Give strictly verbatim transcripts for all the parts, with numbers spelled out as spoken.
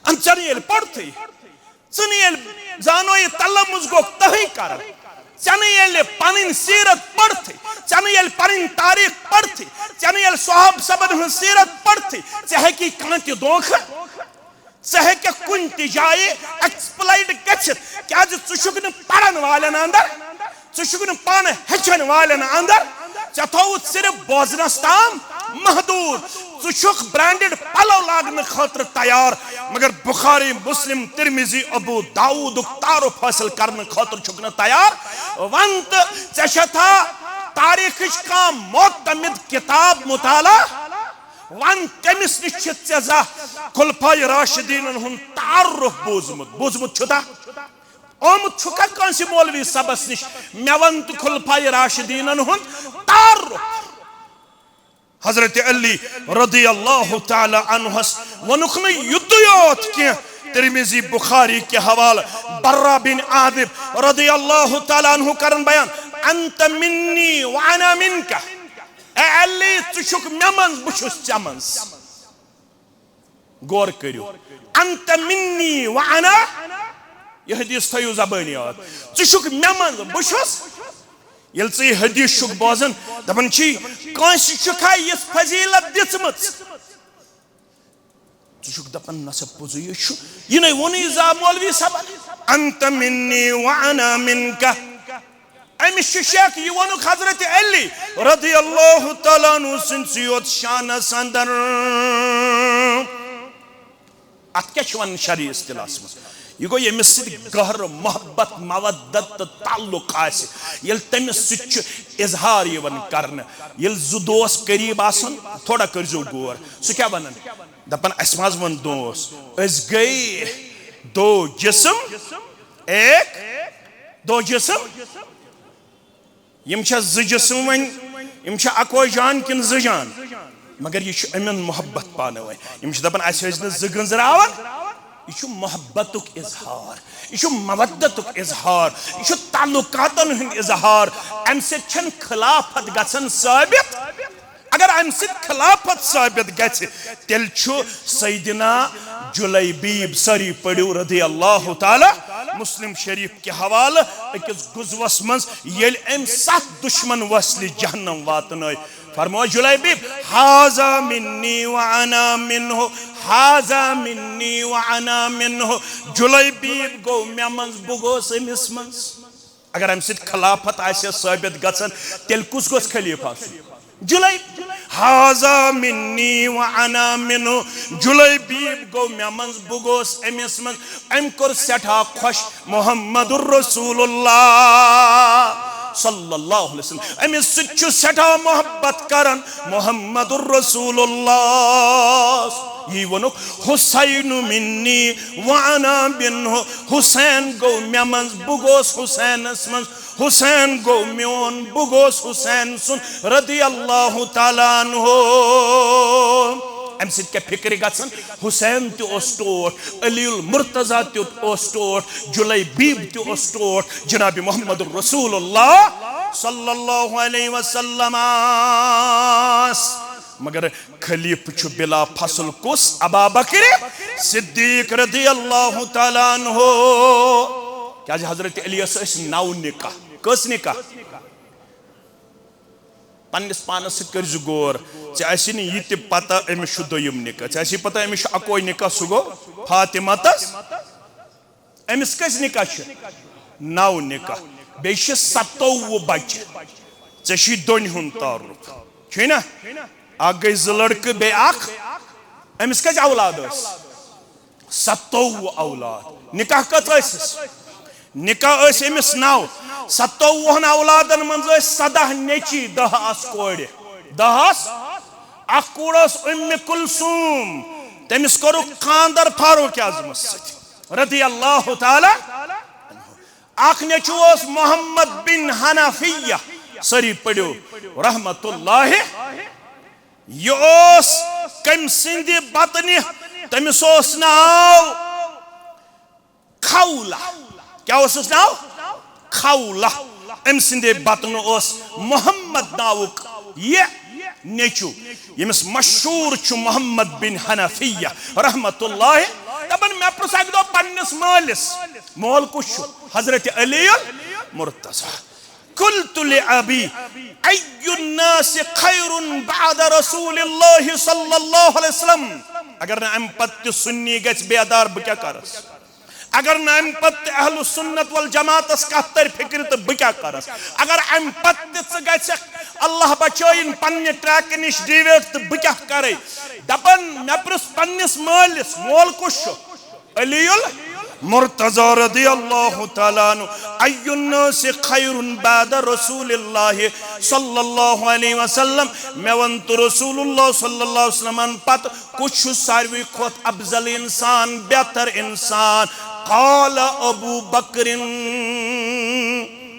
ان ژےٚ نہٕ ییٚلہِ پرتھٕے، ژٕ نہٕ ییٚلہِ زانو یہِ تلمُس گوٚو تہٕے کران، ژےٚ نہٕ ییٚلہِ پنٕنۍ سیرت پرتھٕے، ژےٚ نہٕ ییٚلہِ پنٕنۍ تاریخ پرتھٕے، ژےٚ نہٕ ییٚلہِ صحابہٕ صٲبن ہٕنٛز سیرت پرتھٕے، ژےٚ ہیٚکی کانٛہہ تہِ دھوکہٕ، ژٕ ہیٚککھ کُنہِ تہِ جایہِ ایکسپلایٹ گٔژھِتھ، کیازِ ژٕ چھُکھ نہٕ پرن والٮ۪ن اندر، ژٕ چھُکھ نہٕ پانہٕ ہیٚچھن والٮ۪ن اندر، ژےٚ تھووُتھ صرف بوزنس تام محدود۔ ژٕ چھُکھ برانڈڈ پلو لاگنہٕ خٲطرٕ تیار، مگر بخاری، مسلم، ترمذی، ابو داؤدُک تعارف حٲصِل کرنہٕ خٲطرٕ چھُکھ نہٕ تیار۔ وَن تہٕ، ژےٚ چھےٚ تھا تاریخٕچ کانٛہہ معتمد کتاب مطالعہ؟ وَن، کٔمِس نِش چھِ ژےٚ زانٛہہ خلفاء راشدیٖنن ہُنٛد تعارُف بوٗزمُت؟ بوٗزمُت چھُتھا؟ آمُت چھُکھا کٲنٛسہِ مولوی صٲبس نِش؟ مےٚ وَن تہٕ خلفاء راشدیٖنن ہُنٛد تعارُف۔ حضرت علی رضی اللہ تعالی عنہس ووٚنُکھ نہٕ یُتُے یوت کینٛہہ، ترمذی، بخاری کہِ حوالہٕ، برا بن عازب رضی اللہ تعالی عنہ کرن بیان، "انت منی وانا منک"، اے علی، ژٕ چھُکھ مےٚ منٛز، بہٕ چھُس ژےٚ منٛز۔ غور کٔرِو، "انت منی وانا"، یہِ حدیث تھٲیِو زبٲنۍ یاد، "ژٕ چھُکھ مےٚ منٛز، بہٕ چھُس"۔ ییٚلہِ ژٕ یہِ حدیث چھُکھ بوزان، دپان چھی، کٲنٛسہِ چھُکھا یِژھ فضیلت دِژمٕژ؟ ژٕ چھُکھ دپان، نہ سا، پوٚزُے چھُ، یہِ نے ووٚنُے زا مولوی صٲبن، "انت منی وانا منک"۔ أمِس چھُ شک، یہِ ووٚنُکھ حضرت علی رضی اللہ تعالیٰ عنہ سٕنٛدسٕے یوت شانس اندر۔ اتھ کیٛاہ چھِ ونان شرعی اصطلاحس منٛز؟ یہِ گوٚو ییٚمِس سۭتۍ گہرٕ محبت، مودت تہٕ تعلق آسہِ، ییٚلہِ تٔمِس سۭتۍ چھُ اظہار یِوان کرنہٕ۔ ییٚلہِ زٕ دوس قریب آسن، تھوڑا کٔرۍزیو غور، سُہ کیٛاہ ونان؟ دپان، اسہِ منٛز وۄنۍ دوس، أسۍ گٔے دو جسم ایک، دو جسم۔ یِم چھا زٕ جسم وۄنۍ؟ یِم چھا اکوے جان کِنہٕ زٕ جان؟ مگر یہِ چھُ أمِن محبت پانہٕ ؤنۍ۔ یِم چھِ دپان، اسہِ ٲسۍ نہٕ زٕ گٔنزراوان۔ یہِ چھُ محبتُک اظہار، یہِ چھُ مودتُک اظہار، یہِ چھُ تعلقاتن ہُنٛد اظہار۔ امہِ سۭتۍ چھنہٕ خلافت گژھان ثٲبت۔ اگر امہِ سۭتۍ خلافت ثٲبت گژھِ، تیٚلہِ چھُ سیدنا جلیبیب، سٲری پٔرِو، رضی اللہ تعالیٰ، مسلم شریف کہِ حوالہٕ، أکِس غزوس منٛز ییٚلہِ أمۍ ستھ دشمن وسلہِ جہنم واتنٲے۔ فرموو جلیبیب، "ھذا منی وانا منہ، ھذا منی وانا منہ"۔ جلیبیب گوٚو مےٚ منٛز، بہٕ گوس أمِس منٛز۔ اگر امہِ سۭتۍ خلافت آسہِ ہا ثٲبت گژھان، تیٚلہِ کُس گوٚژھ خلیفہٕ آسُن؟ جلیبیب۔ "ھذا منی وانا منہ"۔ جلیبیب گوٚو مےٚ منٛز، بہٕ گوس أمِس منٛز۔ أمۍ کوٚر سٮ۪ٹھاہ خۄش محمد رسول اللہ صلی اللہ علیہ وسلم۔ أمِس سۭتۍ چھُ سٮ۪ٹھاہ محبت کران محمد رسول اللہ۔ یی ووٚنُکھ، "حسین منی وانا منہ"۔ حسین گوٚو مےٚ منٛز، بہٕ گوس حسینس منٛز۔ حسین گوٚو میون، بہٕ گوس حسین سُنٛد رضی اللہ تعالیٰ عنہ۔ امہِ سۭتۍ کیٛاہ فکرِ گژھان؟ حسین تہِ اوس ٹوٹھ، علی المرتضیٰ تہِ اوس ٹوٹھ، جلیبیب تہِ اوس ٹوٹھ، جناب محمد رسول اللہ صلی اللہ علیہ وسلم۔ مگر خلیفہٕ چھُ بلا فصل کُس؟ ابا بکر صدیق رضی اللہ تعالیٰ عنہ۔ کیازِ حضرت علی یس ٲسۍ نو نکاح۔ کٔژ نکاح؟ پننِس پانس سۭتۍ کٔرۍ زِ غور۔ ژےٚ آسی نہٕ یہِ تہِ پتہ أمِس چھُ دوٚیِم نکاح، ژےٚ آسی پتہ أمِس چھُ اکوے نکاح، سُہ گوٚو فاطمہ تس۔ أمِس کٔژ نکاح چھِ؟ نو نکاح۔ بیٚیہِ چھِ ستووُہ بچہِ۔ ژےٚ چھُے دۄنہِ ہُنٛد تعارُف، چھُے نا؟ اکھ گٔے زٕ لڑکہٕ، بیٚیہِ اکھ۔ أمِس کٔژ اولاد ٲس؟ ستووُہ اولاد۔ نکاح کٔژ ٲسِس؟ نکاح ٲسۍ أمِس نو۔ ستووُہن اولادن منٛز ٲسۍ سداہ نیٚچی، دَہ آسہٕ کورِ۔ دَہ آسہٕ؟ اکھ کوٗر ٲس اُمہِ کلثوم، تٔمِس کوٚرُکھ خانٛدر فاروق اعظمس سۭتۍ رضی اللہ تعالیٰ۔ اکھ نیٚچو اوس محمد بن حنفیہ، سٲری پٔرِو، رحمت اللہ۔ یہِ اوس کٔمۍ سٕنٛدِ بطنہِ؟ تٔمِس اوس ناو خولہ۔ کیٛاہ اوسُس ناو؟ خولہ۔ أمۍ سٕنٛدِ بطنہٕ اوس محمد ناوُک یہِ نیٚچو، ییٚمِس مشہوٗر چھُ محمد بن حنفیہ رحمت اللہ۔ دَپان، مےٚ پرٛژھ اَکہِ دۄہ پننِس مٲلِس، مول کُس چھُ؟ حضرت علی المرتضی۔ قلت لأبي أي الناس خير بعد رسول الله صلى الله عليه وسلم؟ اگر نہٕ امہِ پتہٕ تہِ سُنی گژھِ بیدار، بہٕ کیٛاہ کرس؟ اگر نہٕ امہِ پتہٕ تہِ اہل سنت والجماعتس کتھ ترِ فکرِ، تہٕ بہٕ کیٛاہ کرس؟ اگر امہِ پتہٕ تہِ ژٕ گژھکھ، اللہ بچٲیِن، پننہِ ٹریکہٕ نِش ڈیویٹ، تہٕ بہٕ کیٛاہ کرے؟ دپان، مےٚ پرُژھ پننِس مٲلِس، مول کُس چھُ؟ علی المرتضی رضی اللہ تعالیٰ عنہ، أي الناس خير بعد رسول الله صلى الله عليه وسلم؟ مےٚ ووٚن تہٕ رسول اللہ صلی اللہ علیہ وسلمن پتہٕ کُس چھُ ساروی کھۄتہٕ افضل انسان، بہتر انسان؟ قال أبو بكر۔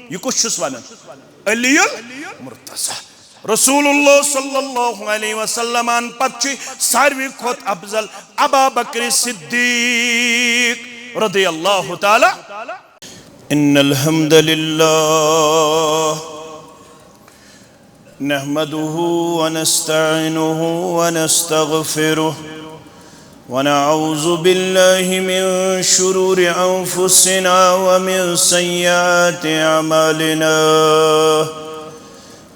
یہِ کُس چھُس ونان؟ علی المرتضی۔ رسول اللہ صلی اللہ علیہ وسلمن پتہٕ چھُ ساروی کھۄتہٕ افضل ابا بکر صدیق رضی اللہ تعالیٰ۔ إن الحمد لله نحمده ونستعينه ونستغفره، ونعوذ بالله من شرور أنفسنا ومن سيئات أعمالنا.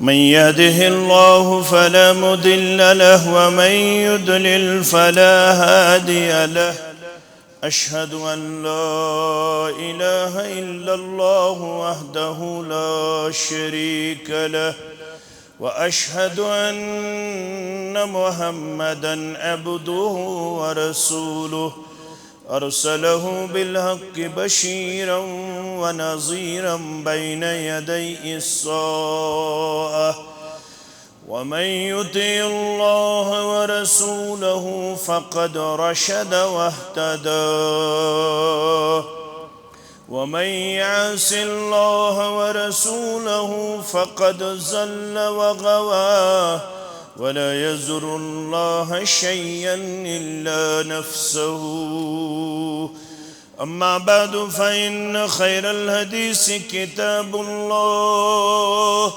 من يهده الله فلا مضل له، ومن يضلل فلا هادي له. أشهد أن لا إله إلا الله وحده لا شريك له، وأشهد أن محمدا عبده ورسوله، أرسله بالحق بشيرا ونذيرا بين يدي الساعة. ومن يطع الله ورسوله فقد رشد واهتدى، ومن يعص الله ورسوله فقد ضل وغوى، ولا يضر الله شيئا إلا نفسه. أما بعد، فإن خير الحديث كتاب الله،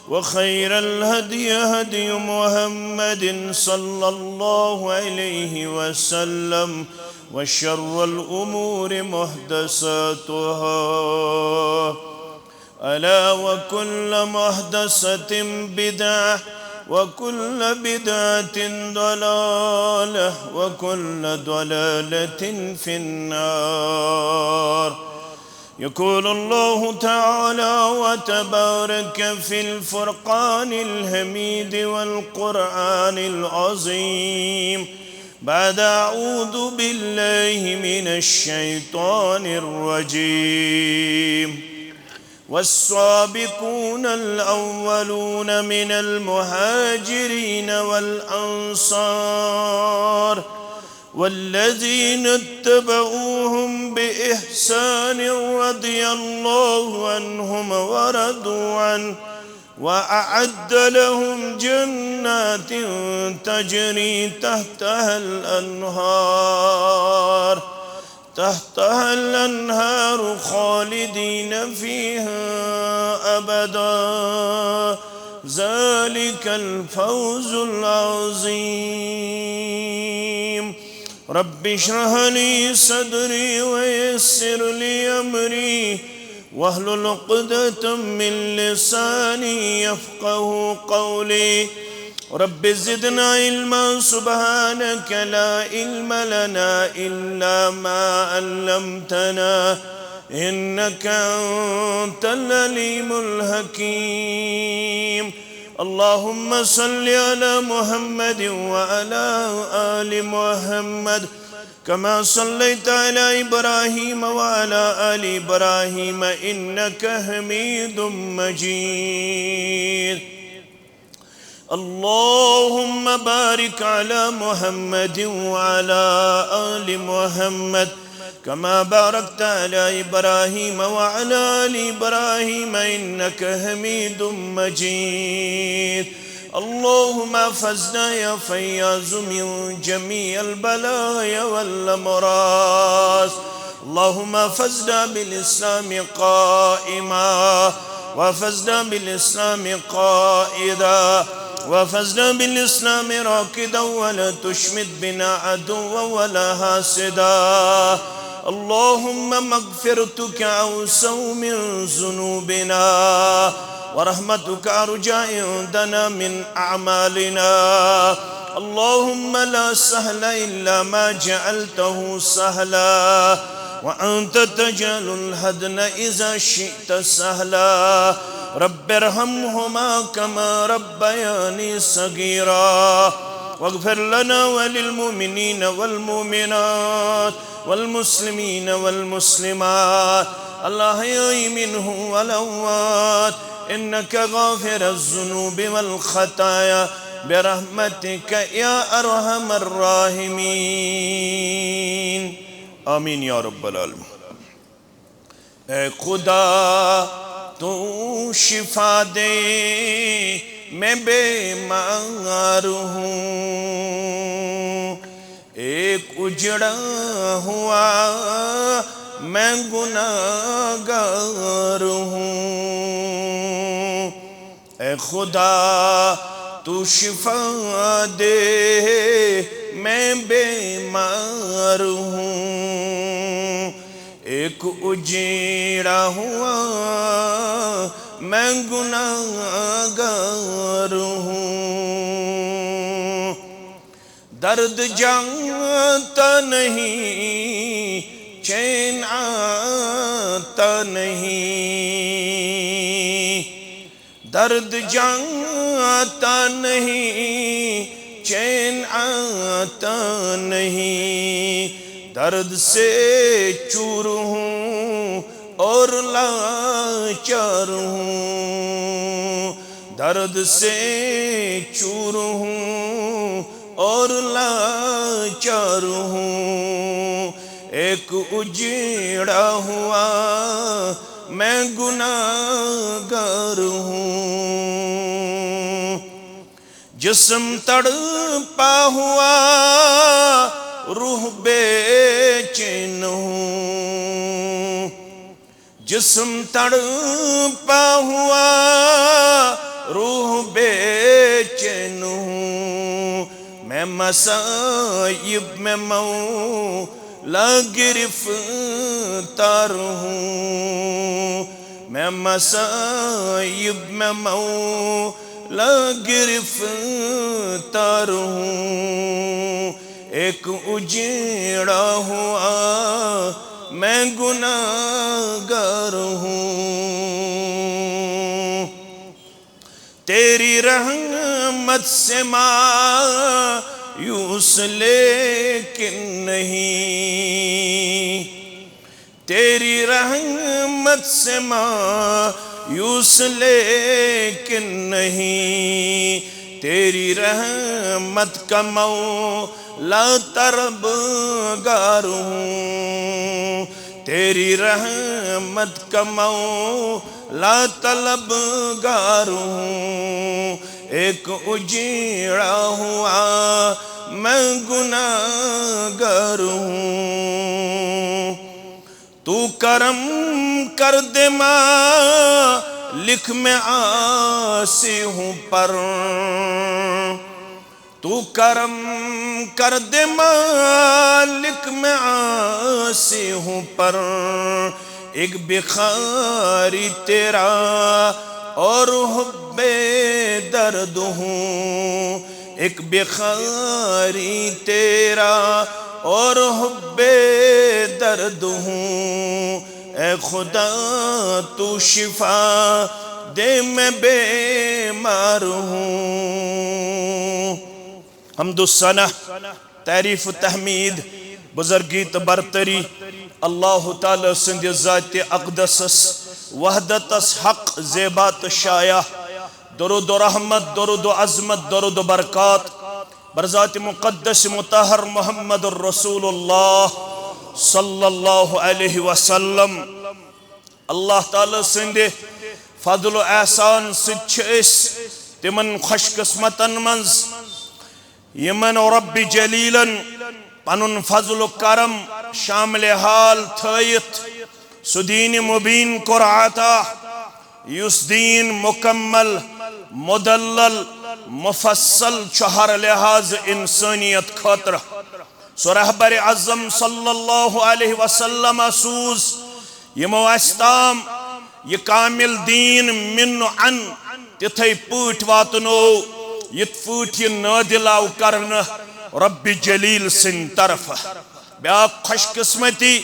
وخير الهدي هدي محمد صلى الله عليه وسلم، وشر الأمور محدثاتها. ألا وكل محدثة بدعة، وكل بدعة ضلالة، وكل ضلالة في النار. يقول الله تعالى وتبارك في الفرقان الحميد والقرآن العظيم بعد أعوذ بالله من الشيطان الرجيم. والسابقون الأولون من المهاجرين والأنصار والذين اتبعوهم بإحسان رضي الله عنهم ورضوا عنه، وأعد لهم جنات تجري تحتها الأنهار، تحتها الأنهار خالدين فيها أبدا، ذلك الفوز العظيم. رب اشرح لي صدري ويسر لي أمري واحلل عقدة من لساني يفقه قولي. رب زدنا علما، سبحانك لا علم لنا إلا ما علمتنا، إنك أنت العليم الحكيم. اللهم صل على محمد وعلى آل محمد كما صليت على إبراهيم وعلى آل إبراهيم إنك حميد مجيد. اللهم بارك على محمد وعلى آل محمد كما باركت على إبراهيم وعلى آل إبراهيم إنك حميد مجيد. اللهم احفظنا يا فياض من جميع البلايا والأمراض. اللهم احفظنا بالإسلام قائما، واحفظنا بالإسلام قائدا، واحفظنا بالإسلام راقدا ولا تشمت بنا عدوا ولا حاسدا. اللهم مغفرتك أوسع من ذنوبنا ورحمتك أرجى عندنا من أعمالنا. اللهم لا سهل إلا ما جعلته سهلا وأنت تجعل الحزن إذا شئت سهلا. رب ارحمهما كما ربياني صغيرا. واغفر لنا وللمؤمنين والمؤمنات والمسلمين والمسلمات الأحياء منهم والأموات إنك غافر الذنوب والخطايا برحمتك يا أرحم الراحمين. آمين يا رب العالمين. اے خدا، تو شفا دے، میں بیمار ہوں۔ ایک اجڑا ہوا میں گناہگار ہوں۔ اے خدا، تو شفا دے، میں بیمار ہوں۔ ایک اجڑا ہوا میں گناہگار ہوں۔ درد جانتا نہیں، چین آتا نہیں۔ درد جانتا نہیں، چین آتا نہیں۔ درد سے چور ہوں اور لاچار ہوں۔ درد سے چور ہوں اور لاچار ہوں۔ ایک اجڑا ہوا میں گناہگار ہوں۔ جسم تڑپا ہوا، روح بے چین ہوں۔ جسم تڑپا ہوا، روح بے چین ہوں۔ میں مصائب میں مولا گرفتار ہوں۔ میں مصائب میں مولا گرفتار ہوں۔ ایک اجڑا ہوا میں گناہگار ہوں۔ تیری رحمت سے مایوس لیکن نہیں۔ تیری رحمت سے مایوس لیکن نہیں۔ تیری رحمت کا مولا طلبگار ہوں۔ تیری رحمت کا مولا طلبگار ہوں۔ ایک اجڑا ہوا میں گناہگار ہوں۔ تو کرم کر دے مالک، میں عاصی ہوں پر۔ تو کرم کر دے مالک، میں عاصی ہوں پر۔ ایک بھکاری تیرا اور حب درد ہوں۔ ایک بھکاری تیرا اور حب درد ہوں۔ اے خدا، تو شفا دے، میں بیمار ہوں۔ حمد و ثنا، تعریف و تحمید، بزرگی تہٕ برتری اللہ تعالیٰ سٕنٛدِ ذاتِ اقدسس، وحدتس حق، زیبا تہٕ شایع۔ درود و رحمت، درود و عظمت، درود و برکات بر ذاتِ مقدس مطہر محمد الرسول اللہ صلی اللہ علیہ وسلم۔ اللہ تعالیٰ سٕنٛدِ فضل و احسان سۭتۍ چھِ أسۍ تِمن خوش قسمتن منٛز، یِمن رب جلیلن پنُن فضل و کرم شاملِ حال تھٲیِتھ سُہ دیٖنِ مبیٖن کوٚر عطا، یُس دیٖن مکمل، مدلل، مفصل چھُ ہر لحاظ انسانیت خٲطرٕ۔ سُہ رہبر اعظم صلی اللہ علیہ وسلم سوٗز یِمو اَسہِ تام یہِ کامل دیٖن من عن تِتھے پٲٹھۍ واتنو، یِتھ پٲٹھۍ یہِ نٲدِل آو کرنہٕ رب جلیل سٕنٛدِ طرفہٕ۔ بیٛاکھ خوش قسمتی،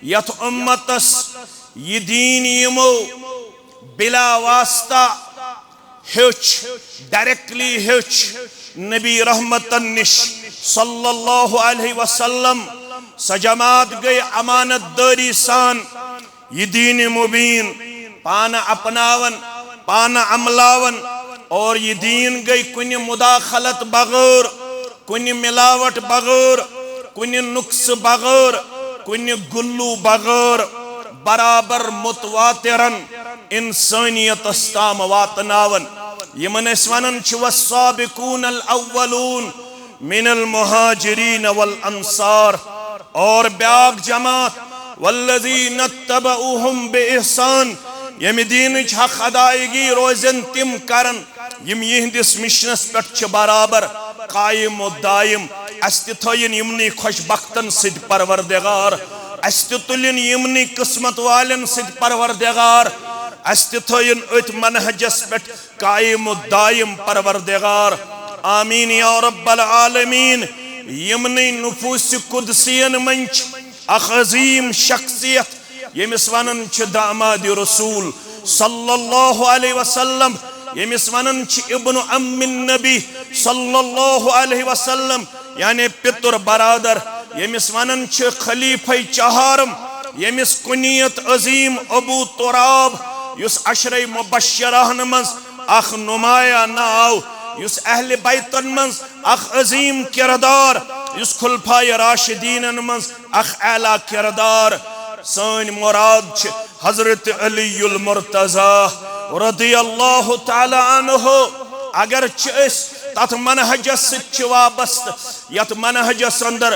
یتھ امتس یہِ دیٖن یِمو بلا واسطہ ہیوٚچھ، ڈائریکٹلی ہیوٚچھ نبی رحمتن نِش صلی اللہ علیہ وسلم۔ سۄ جماعت گٔے امانت دٲری سان یہِ دیٖن مبیٖن پانہٕ اپناوان، پانہٕ عملاوان، اور یہِ دیٖن گٔے کُنہِ مداخلت بغٲر، کُنہِ ملاوٹ بغٲر، کُنہِ نقصہٕ بغٲر، کُنہِ گُلوٗ بغٲر برابر متواترن انسانیتس تام واتناوان۔ یِمن أسۍ ونان چھِ والسابقون الاولون من المہاجرین والانصار، اور بیٛاکھ جماعت والذین اتبعوہم باحسان، ییٚمہِ دیٖنٕچ حق ادائیگی روزن تِم کرن یِم یِہنٛدِس مشنس پٮ۪ٹھ چھِ برابر قائم و دائم۔ اسہِ تہِ تھٲیِن یِمنٕے خۄش بختن سۭتۍ پروردگار، اسہِ تہِ تُلِن یِمنٕے قسمت والٮ۪ن سۭتۍ پروردگار، اسہِ تہِ تھٲیِن أتھۍ منہجس پٮ۪ٹھ قائم و دائم پروردگار۔ آمین یا رب العالمین۔ یِمنٕے نفوس قدسین منٛز چھِ اکھ عظیم شخصیت، ییٚمِس ونان چھِ داماد رسول صلی اللہ علیہ وسلم، ییٚمِس ونان چھِ ابن عم النبی صلی اللہ علیہ وسلم، یعنی پِتُر برادر، ییٚمِس ونان چھِ خلیفہ چہارم، ییٚمِس کنیت عظیم ابو تراب، یُس عشرہ مبشرہن منٛز اکھ نمایاں ناو، یُس اہل بیتن منٛز اکھ عظیم کردار، یُس خلفائے راشدینن منٛز اکھ اعلیٰ کردار۔ سٲنۍ مراد چھِ حضرت علی المرتضی رضی اللہ تعالیٰ عنہ۔ اگر چھِ أسۍ تتھ منہجس سۭتۍ چھِ وابستہٕ، یتھ منہجس اندر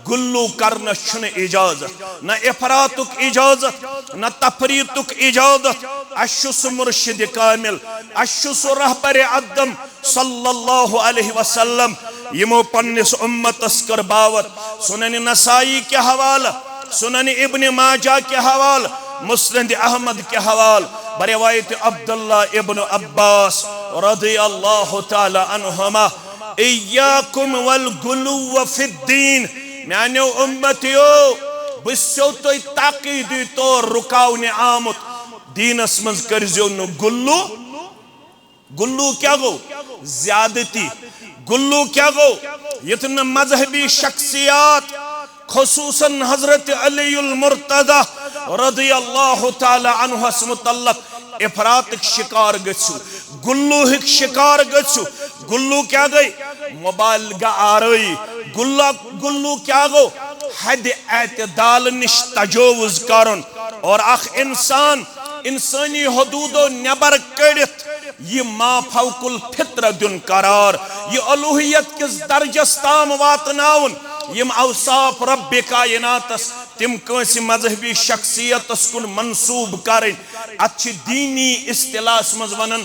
گُلوٗ کرنس چھُنہٕ اجازت، نہ افراطُک اجازت، نہ تفریطُک اجازت۔ اسہِ چھُ سُہ مرشد کامل، اسہِ چھُ سُہ رہبر اعظم صلی اللہ علیہ وسلم، یِمو پننِس امتس کٔر باوت۔ سنن نسائی کہِ حوالہٕ، سنن ابن ماجہ کہِ حوالہٕ، مسند احمد کہِ حوالہٕ، بروایت عبداللہ ابن عباس رضی اللہ تعالیٰ عنہما، ایاکم والغلو فی الدین، میانیو امتیو، بہٕ چھُسو تۄہہِ تاکیدی طور رُکاونہِ آمُت، دیٖنس منٛز کٔرزیو نہٕ گُلوٗ۔ گُلوٗ کیٛاہ گوٚو؟ زیادتی۔ گُلوٗ کیٛاہ گوٚو؟ یُتھ نہٕ مذہبی شخصیات، خصوصاً حضرت علی المرتضی رضی اللہ تعالیٰ عنہس متعلق افراطٕکۍ شکار گٔژھِو، گُلوٗہٕکۍ شکار گٔژھِو۔ گُلوٗ کیٛاہ گٔے؟ مبالغہ آرٲیی۔ گُلہ-، گُلوٗ کیٛاہ گوٚو؟ حد اعتدال نِش تجاوز کرُن اور اکھ انسان انسٲنی حدوٗدو نٮ۪بر کٔڑِتھ یہِ ما فوق الفطرہ دیُن قرار، یہِ الوہیت کِس درجس تام واتناوُن، یِم اوصاف رب کائناتس تِم کٲنٛسہِ مذہبی شخصیتس کُن منسوب کرٕنۍ۔ اتھ چھِ دیٖنی اصطلاحس منٛز ونان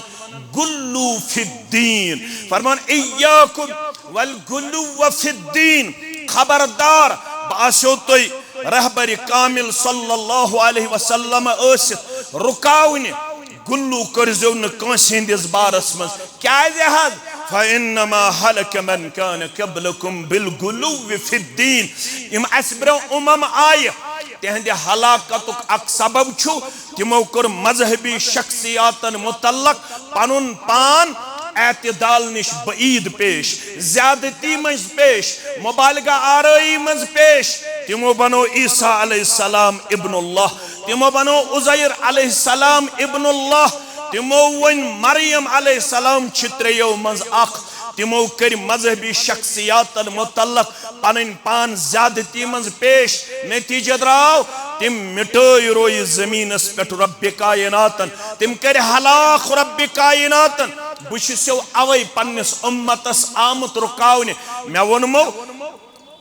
غلو فی الدین۔ فرمان، ایاکم والغلو فی الدین، خبردار، بہٕ آسیو تۄہہِ رہبر کامل صلی اللہ علیہ وسلم ٲسِتھ رُکاونہِ، گُلوٗ کٔرزیو نہٕ کٲنٛسہِ ہٕنٛدِس بارس منٛز۔ کیازِ حظ؟ فانما ہلک من کان قبلکم بالغلو فی الدین۔ یِم اسہِ برونٛہہ امم آیہِ، تِہنٛدِ ہلاکتُک اکھ سبب چھُ، تِمو کوٚر مذہبی شخصیاتن متعلق پنُن پان اعتدال نِش بعید پیش، زیادتی منٛز پیش، مبالغہ آرٲیی منٛز پیش۔ تِمو بنو عیسیٰ علیہ السلام ابن اللہ، تِمو بنو عزیر علیہ السلام ابن اللہ، تِمو ؤنۍ مریم علیہ السلام چھِ ترٛیٚیو منٛز اکھ۔ تِمو کٔرۍ مذہبی شخصیاتن متعلق پنٕنۍ پان زیادتی منٛز پیش۔ نتیجہ درٛاو، تِم مٹٲے رویہِ زمینس پٮ۪ٹھ رب کائناتن۔ تِم کٔرۍ ہلاک رب کائناتن۔ بہٕ چھُسو اوے پننِس امتس آمُت رُکاونہِ۔ مےٚ ووٚنمو،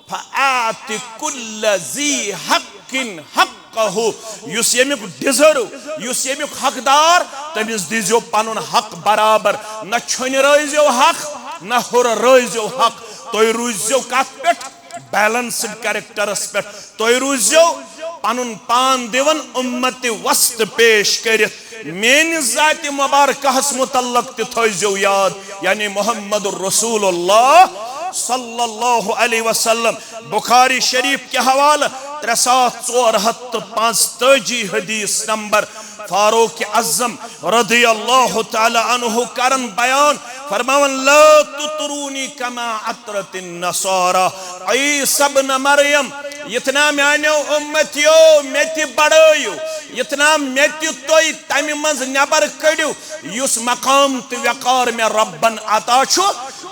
فآت کل ذی حق حق حقہ، یُس ییٚمیُک ڈیزرو، یُس ییٚمیُک حقدار، تٔمِس دیٖزیو پنُن حق برابر۔ نہ چھۄنہِ رٲوزیو حق، نہ ہُرٕ رٲوزیو حق۔ تُہۍ روٗززیو کتھ پٮ۪ٹھ؟ بیلنسڈ کریکٹرس پٮ۪ٹھ۔ تُہۍ روٗززیو پنُن پان دِوان امت وسط پیش کٔرِتھ۔ میٲنِس ذاتِ مبارکہس متعلق تہِ تھٲوزیو یاد، یعنی محمد رسول اللہ صلی اللہ علیہ وسلم۔ بخاری شریف کہِ حوالہٕ ترٛےٚ ساس ژور ہتھ تہٕ پانٛژتٲجی حدیث نمبر۔ فاروق اعظم رضی اللہ تعالی عنہ کرن بیان، فرماون، "لا تطرونی کما عطرت النصارى، عیسی ابن مریم، یتنا میانیو امتیو مےٚ تہِ بڑٲیِو، یتنا مےٚ تہِ تُہۍ تمہِ منٛز نٮ۪بر کٔڑِو، یُس مقام تہٕ وقار مےٚ ربن عطا چھُ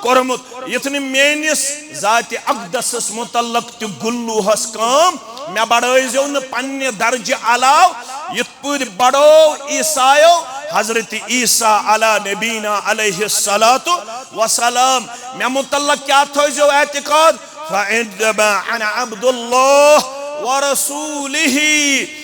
کوٚرمُت، یتھ نہٕ میٲنِس ذاتِ اقدسس متعلق تہِ گُلوٗہس کٲم، مےٚ بڑٲوزیو نہٕ پننہِ درجہِ علاوٕ، یتھ پٲٹھۍ بڑو عیسایو حضرت عیسیٰ علی نبینا علیہ الصلوۃ والسلام۔ مےٚ متعلق کیٛاہ تھٲوزیو اعتقاد؟ فإنما أنا عبد الله ورسوله۔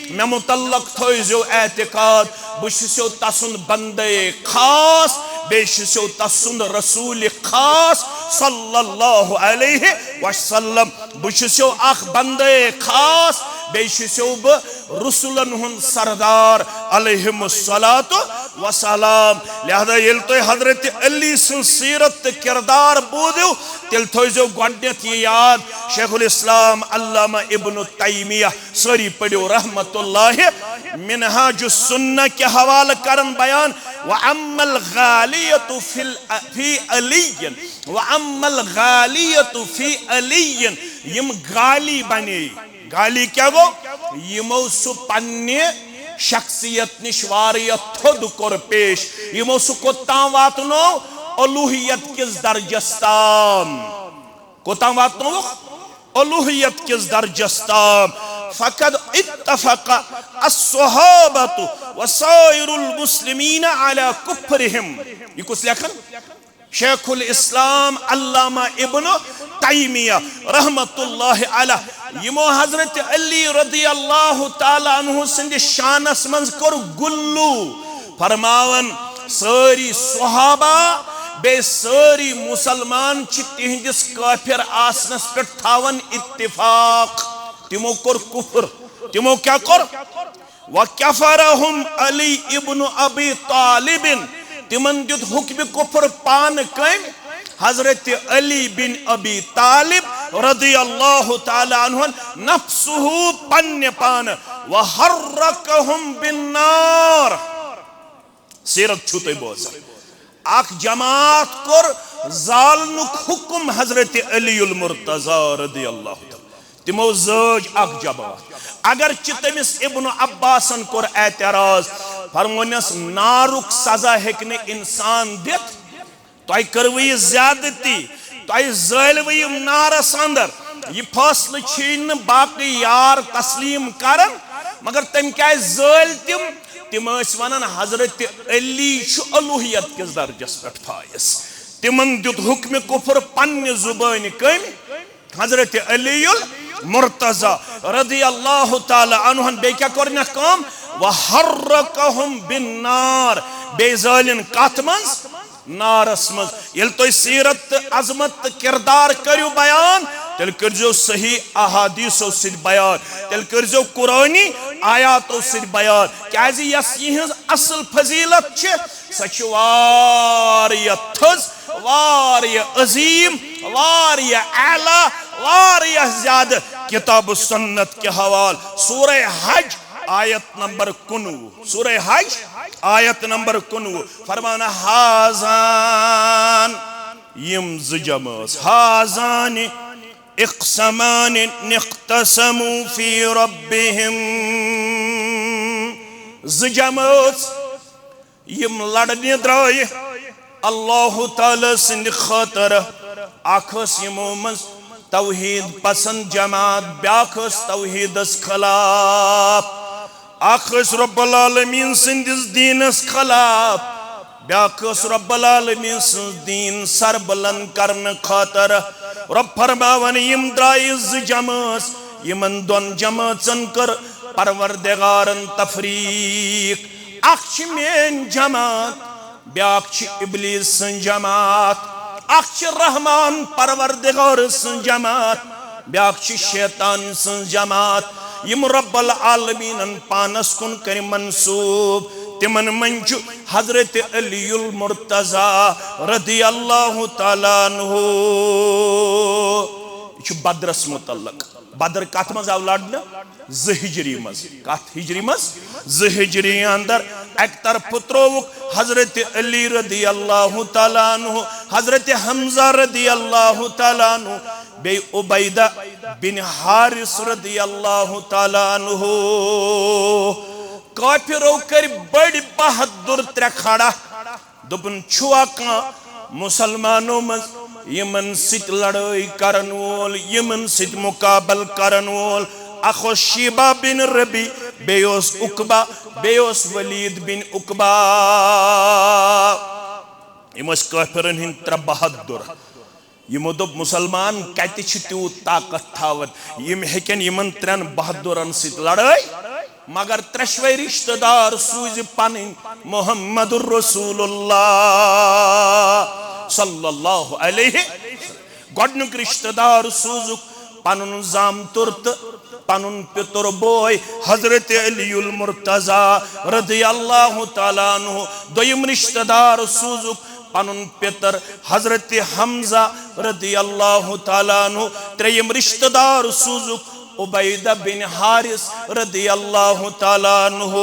مےٚ متعلق تھٲوزیو اعتقاد، بہٕ چھُسو تسُنٛد بندے خاص، بیٚیہِ چھُسو تسُنٛد رسول خاص صلی اللہ علیہ وسلم۔ بہٕ چھُسو اکھ بندے خاص، بیٚیہِ چھُسو بہٕ رسولن ہُنٛد سردار علیہم الصلوۃ والسلام۔ لہذا ییٚلہِ تُہۍ حضرت علی سٕنٛز سیرت تہٕ کردار بوٗزِو، تیٚلہِ تھٲوزیو گۄڈٕنیتھ یہِ یاد، شیخ الاسلام علامہ ابن تیمیہ، سٲری پٔرِو رحمت اللہ، منہاج السنہ کہِ حوالہٕ کرن بیان، "وأما الغالیۃ فی ال-، فی علی، وأما الغالیۃ فی علی"، یِم غالی بنے، غالی کیٛاہ گوٚو؟ یِمو سُہ پننہِ شخصیت نِش واریاہ تھوٚد کوٚر پیش، یِمو سُہ کوٚت تام واتنوو؟ الوہیت کِس درجس تام۔ کوٚت تام واتنووُکھ؟ الوہیت کِس درجس تام۔ فقد اتفق الصحابۃ وسائر المسلمین علی کفرہم۔ یہِ کُس لیکھان؟ شیخ الاسلام علامہ ابن تیمیہ رحمت اللہ علیہ، یِمو حضرت علی رضی اللہ تعالیٰ عنہ سٕنٛدِس شانس منٛز کوٚر گُلوٗ، فرماوان، سٲری صحابہ بیٚیہِ سٲری مسلمان چھِ تِہنٛدِس کٲفر آسنس پٮ۪ٹھ تھاوان اتفاق۔ تِمو کوٚر کفر۔ تِمو کیٛاہ کوٚر؟ وَكَفَرَهُمْ عَلِيُّ بْنُ أَبِي طَالِبٍ۔ تِمن دیُت حکمِ کفر پانہٕ کٔمۍ؟ حضرت علی بن ابی طالب رضی اللہ تعالیٰ عنہ نفسہ، پننہِ پانہٕ۔ وَحَرَّقَهُمْ بِالنَّارِ۔ سیرت چھُو تُہۍ بوزان۔ اکھ جماعت کوٚر زالنُک حکم حضرت علی المرتضی رضی اللہ تعالیٰ۔ تِمو زٲج اکھ جماعت۔ اگرچہ تٔمِس ابن عباسن کوٚر اعتراض، فرمونس، نارُک سزا ہیٚکہِ نہٕ انسان دِتھ۔ تۄہہِ کٔروٕ یہِ زیادتی، تۄہہِ زٲلوٕ یِم نارس اندر۔ یہِ فٲصلہٕ چھِی نہٕ باقٕے یار تسلیم کران، مگر تٔمۍ کیازِ زٲلۍ تِم؟ تِم ٲسۍ ونان، حضرت علی چھُ الوہیت کِس درجس پٮ۪ٹھ فائز۔ تِمن دیُت حکمِ کفر پننہِ زبٲنۍ کٔمۍ؟ حضرت علی المرتضی رضی اللہ تعالیٰ عنہ۔ بیٚیہِ کیٛاہ کوٚرنکھ کٲم؟ وحرقہم بالنار۔ بیٚیہِ زٲلِن کتھ منٛز؟ نارس منٛز۔ ییٚلہِ تُہۍ سیرت تہٕ عظمت تہٕ کردار کٔرِو بیان، تیٚلہِ کٔرزیو صحیح احادیثو سۭتۍ بیان، تیٚلہِ کٔرزیو قرآنی آیاتو سۭتۍ بیان۔ کیازِ یۄس یِہنٛز اصل فضیلت چھِ، سۄ چھِ واریاہ تھٔز، واریاہ عظیم، واریاہ اعلیٰ، واریاہ زیادٕ کتاب و سنت کہِ حوالہٕ۔ سورہ حج، آیت نمبر کُنوُہ۔ سورہ حج، آیت نمبر کُنوُہ۔ فرماوان، ہازان، یِم زٕ جمٲژ، ہازان اقسمان اختصموا فی ربہم، زٕ جمٲژ یِم لڑنہِ درٛایہِ اللہ تعالیٰ سٕنٛدِ خٲطرٕ۔ اکھ ٲس یِمو منٛز توحید پسند جماعت، بیاکھ ٲس توحیدس خلاف۔ اکھ ٲس رب العالمین سٕنٛدِس دیٖنس خلاف، بیاکھ ٲس رب العالمین سٕنٛز دیٖن سربلند کرنہٕ خٲطرٕ۔ رب فرماوان، یِم درٛایہِ زٕ جمٲژ، یِمن دۄن جمٲژن کٔر پروردگارن تفریق۔ اکھ چھِ میٲنۍ جماعت، بیاکھ چھِ ابلیس سٕنٛز جماعت۔ اکھ چھِ رحمان پروردگار سٕنٛز جماعت، بیاکھ چھِ شیطان سٕنٛز جماعت۔ یِم رب العالمینن پانس کُن کٔرۍ منسوب، تِمن منٛز چھُ حضرت علی المرتضی رضی اللہ تعالیٰ عنہ۔ یہِ چھُ بدرس متعلق۔ بدر کتھ منٛز آو لڑنہٕ؟ زٕ ہجری منٛز۔ کتھ ہجری منٛز؟ زٕ ہجری اندر۔ اکہِ طرفہٕ ترووُکھ حضرت علی رضی اللہ تعالیٰ عنہ، حضرت حمزہ رضی اللہ تعالیٰ عنہ، بیٚیہِ عبیدہ بن حارث رضی اللہ تعالیٰ عنہ۔ کافرو کٔرۍ بٔڑۍ بہادر ترٛےٚ کھڑا۔ دوٚپُن، چھُوا کانٛہہ مُسلمانو منٛز یِمن سۭتۍ لڑٲے کرن وول، یِمن سۭتۍ مُقابل کرن وول؟ اکھ اوس شیبہ بن ربیع، بیٚیہِ اوس عقبہ، بیٚیہِ اوس ولید بن عقبہ۔ یِم ٲسۍ کٲفرن ہٕنٛدۍ ترٛےٚ بہادر۔ یِمو دوٚپ، مُسلمان کتہِ چھِ تیوٗت طاقت تھاوان، یِم ہیٚکن یِمن ترٛٮ۪ن بہادرن سۭتۍ لڑٲے؟ مگر ترٛٮ۪شوَے رشتہٕ دار سوٗزِ پنٕنۍ محمد رسول اللہ صلی اللہ علیہ۔ گۄڈنیُک رشتہٕ دار سوٗزُکھ پنُن زامتُر تہٕ پنُن پِتُر بوے حضرت علی المرتضی رضی اللہ تعالیٰ عنہ۔ دوٚیِم رشتہٕ دار سوٗزُکھ پنُن پِتُر حضرت حمزہ رضی اللہ تعالیٰ عنہ۔ ترٛیٚیِم رشتہٕ دار سوٗزُکھ عبیدہ بن حارث رضی اللہ تعالیٰ عنہ۔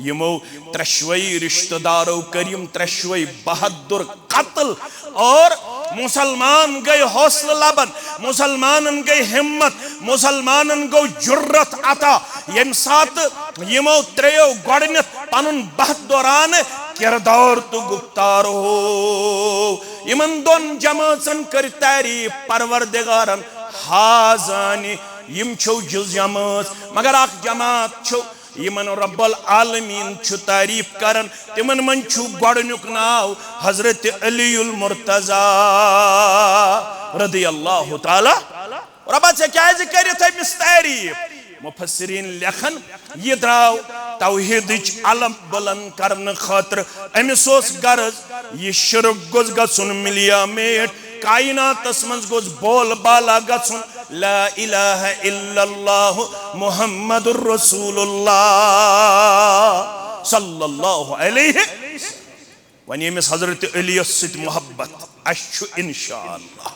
یِمو ترٛٮ۪شوَے رشتہٕ دارو کٔرۍ یِم ترٛٮ۪شوَے بہادر قتل، اور مُسلمان گٔے حوصلہٕ لبن، مُسلمانن گٔے ہمت، مُسلمانن گوٚو جرت عطا، ییٚمہِ ساتہٕ یِمو ترٛیٚیو گۄڈٕنٮ۪تھ پنُن بہادرانہٕ کردار تہٕ گفتار ہوو۔ یِمن دۄن جمٲژن کٔرۍ تعریف پروردگارن، ہا زانہِ یِم چھِو جُز جمٲژ، مگر اکھ جماعت چھِو یِمن رب العالمین چھُ تعریف کران، تِمن منٛز چھُ گۄڈٕنیُک ناو حضرت علی المرتضی رضی اللہ تعالیٰ۔ رۄبا، ژےٚ کیازِ کٔرِتھ أمِس تعریف؟ مفسرین لیکھن، یہِ درٛاو توحیدٕچ علم بلند کرنہٕ خٲطرٕ۔ أمِس اوس غرض، یہِ شرک گوٚژھ گژھُن ملیا میٹ، کائناتس منٛز گوٚژھ بول بالا گژھُن، لا الہ الا اللہ محمد رسول اللہ صلی اللہ علیہ۔ وۄنۍ ییٚمِس حضرت علی یس سۭتۍ محبت، اسہِ چھُ انشاءاللہ،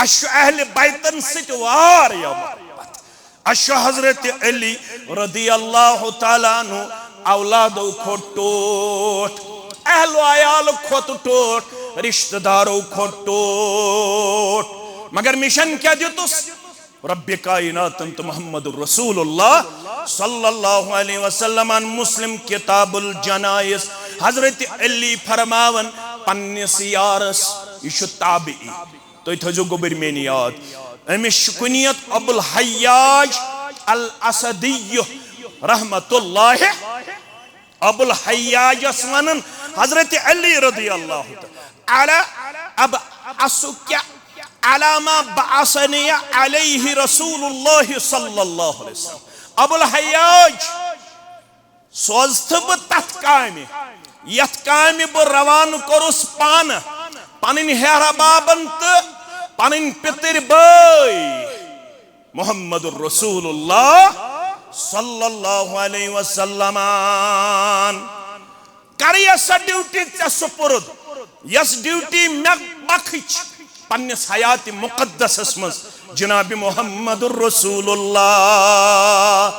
اسہِ چھُ اہل بیتن سۭتۍ واریاہ محبت۔ اسہِ چھُ حضرت علی رضی اللہ تعالیٰ عنہ اولادو کھۄتہٕ ٹوٹھ، اہل و عیال کھۄتہٕ ٹوٹھ، رشتہٕ دارو کھۄتہٕ ٹوٹھ۔ مگر مِشن کیٛاہ دیُتُس؟ رب کائناتن تہٕ محمد رسول اللہ صلی اللہ علیہ وسلمن۔ مسلم کتاب الجنائز، حضرت علی فرماوان پننِس یارس، یہِ چھُ تابعی، تُہۍ تھٲیزیو گوٚبٕرۍ میٲنۍ یاد، أمِس چھُ کُنیت ابو الحیاج الاسدی رحمت اللہ۔ ابو الحیاجس ونان حضرت علی رضی اللہ تعالیٰ، علی اب اسکیا علی ما بعثنی علیہ رسول اللہ صلی اللہ علیہ وسلم۔ ابو الحیاج، سوزتھٕ بہٕ تتھ کامہِ، یتھ کامہِ بہٕ روانہٕ کوٚرُس پانہٕ، پنٕنۍ ہیہربابن تہٕ پنٕنۍ پِتٕرۍ بٲے۔ محمد رسول اللہ صلی اللہ علیہ وسلم۔ کر یۄس سۄ ڈیوٹی ژےٚ سپرد، یۄس ڈیوٹی مےٚ بخش پننِس حیات مقدسس منٛز جناب محمد رسول اللہ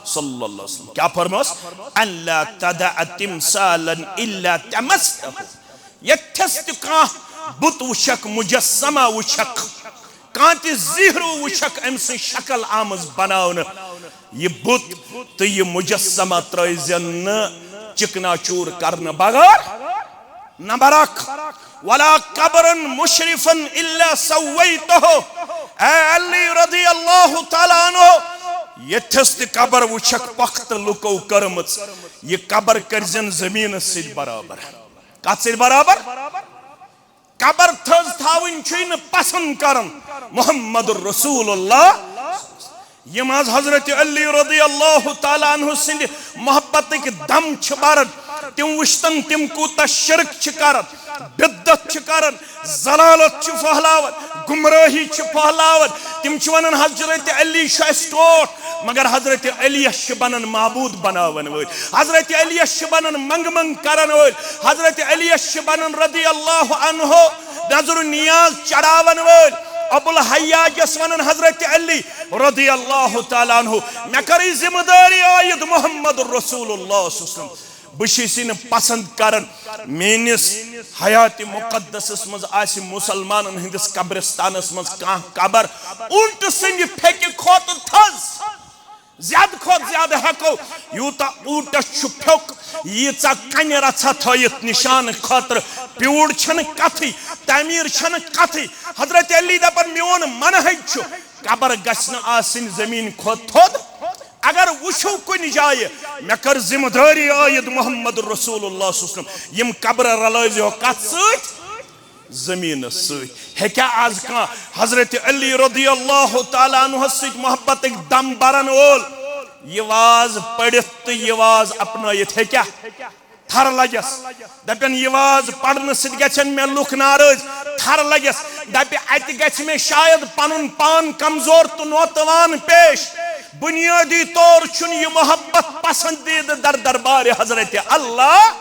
صلی اللہ علیہ وسلم۔ کیا فرماس؟ ان لا تدع تمثالا الا طمستہ۔ ییٚتھس تہِ کانٛہہ بُت وٕچھکھ، مجسمہ وٕچھکھ، کانٛہہ تہِ زیٖرو وٕچھکھ، أمۍ سٕنٛز شکل آمٕژ بناونہٕ، یہِ بُت تہٕ یہِ مجسمہ ترٲوزٮ۪ن نہٕ چِکنا چوٗر کرنہٕ بغٲر۔ نمبر اکھ، ولا قبرا مشرفا الا سویتہ۔ اے علی رضی اللہ تعالیٰ عنہ، ییٚتھس تہِ قبر وٕچھکھ پۄختہٕ لُکو کٔرمٕژ، یہِ قبر کٔرزٮ۪ن زٔمیٖنس سۭتۍ برابر۔ کتھ سۭتۍ برابر؟ قبر تھٔز تھاوٕنۍ چھُے نہٕ پسند کران محمد رسول اللہ۔ یِم از حضرت علی رضی اللہ تعالیٰ عنہ سٕنٛدِ محبتٕکۍ دم چھِ بران، تِم وٕچھتن تِم کوٗتاہ شرک چھِ کران، بدعت چھِ کران، ضلالت چھِ پھہلاوان، گمراہی چھِ پھہلاوان۔ تِم چھِ ونان حضرت علی چھُ اَسہِ ٹوٹھ، مگر حضرت علی یَس چھِ بنان معبود بناون وٲلۍ، حضرت علی یَس چھِ بنان منگ منگ کرن وٲلۍ، حضرت علی یَس چھِ بنان رضی اللہ عنہ نذر و نیاز چڑھاون وٲلۍ۔ ابو الحیاجس ونان حضرت علی رضی اللہ تعالیٰ عنہ، مےٚ کٔرٕے ذمہٕ دٲری عٲید محمد رسول اللہ صلی اللہ علیہ وسلم۔ بہٕ چھُس یہِ نہٕ پسند کران میٲنِس حیات مقدسس منٛز آسہِ مسلمانن ہٕنٛدِس قبرستانس منٛز کانٛہہ قبر اونٹہٕ سٕنٛدِ پھیٚکہِ کھۄتہٕ تھٔز۔ زیادٕ کھۄتہٕ زیادٕ ہٮ۪کو، یوٗتاہ اوٗنٹس چھُ پھیوٚک، ییٖژاہ کنہِ رژھا تھٲیِتھ نشانہٕ خٲطرٕ، پیوٗر چھنہٕ کتھٕے، تعمیٖر چھنہٕ کتھٕے۔ حضرت علی دپان، میون منہج چھُ، قبر گژھِ نہٕ آسٕنۍ زٔمیٖن کھۄتہٕ تھوٚد۔ اگر وٕچھِو کُنہِ جایہِ، مےٚ کٔر ذمہٕ دٲری عٲید محمد رسول اللہ صلی اللہ علیہ وسلم، یِم قبرٕ رلٲوزیو کتھ سۭتۍ؟ زمینس سۭتۍ۔ ہیٚکیٛاہ آز کانٛہہ حضرت علی رضی اللہ تعالیٰ عنہس سۭتۍ محبتٕکۍ دم برن وول یہِ واز پٔرِتھ تہٕ یہِ واز اپنٲیِتھ؟ ہیٚکیٛاہ؟ تھر لگٮ۪س۔ دپن، یہِ واز پرنہٕ سۭتۍ گژھن مےٚ لُکھ ناراض۔ تھر لگٮ۪س۔ دپہِ، اتہِ گژھِ مےٚ شاید پنُن پان کمزور تہٕ نوتوان پیش۔ بنیٲدی طور چھُنہٕ یہِ محبت پسندیدٕ در دربارِ حضرت اللہ۔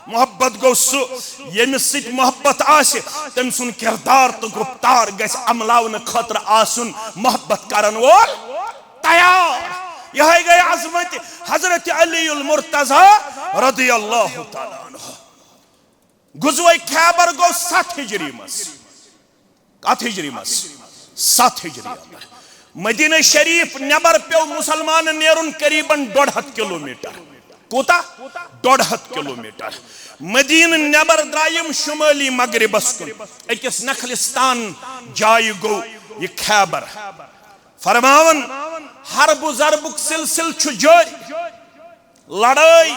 محبت گوٚو سُہ، ییٚمِس سۭتۍ محبت آسہِ، تٔمۍ سُنٛد کردار تہٕ گُفتار گژھِ عملاونہٕ خٲطرٕ آسُن محبت کرن وول تیار۔ یِہوٚے گٔے عظمت حضرت علی المرتضی رضی اللہ تعالیٰ عنہ۔ غزوہ خیبر گوٚو ستھ ہجری منٛز۔ کتھ ہجری منٛز؟ ستھ ہجری اندر۔ مدینہ شریف نٮ۪بر پیوٚو مسلمانن نیرُن قریباً ڈۄڈ ہتھ کلومیٹر۔ کوٗتاہ؟ ڈۄڈ ہتھ کلومیٹر۔ مدینہ نٮ۪بر درٛاے یِم شمٲلی مغربس کُن، أکِس نخلستان جایہِ گوٚو یہِ خیبر۔ فرماوان، حرب و ضربُک سلسلہٕ چھُ جٲری۔ لڑٲے،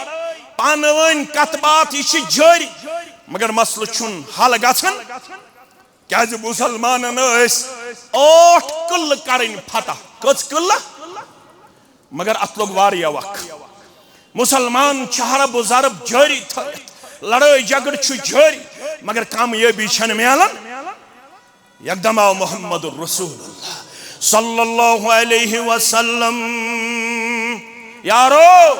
پانہٕ ؤنۍ کتھ باتھ، یہِ چھِ جٲری، مگر مسلہٕ چھُنہٕ حل گژھان، کیازِ مسلمانن ٲسۍ ٲٹھ قلعہٕ کرٕنۍ فتح۔ کٔژ قلعہٕ؟ مگر اتھ لوٚگ واریاہ وق۔ مسلمان چھِ حرب و ضرب جٲری تھٲوِتھ، لڑٲے جھگڑٕ چھُ جٲری، مگر کامیٲبی چھنہٕ میلان۔ یکدم آو محمد رسول اللہ صلی اللہ علیہ وسلم۔ یارو،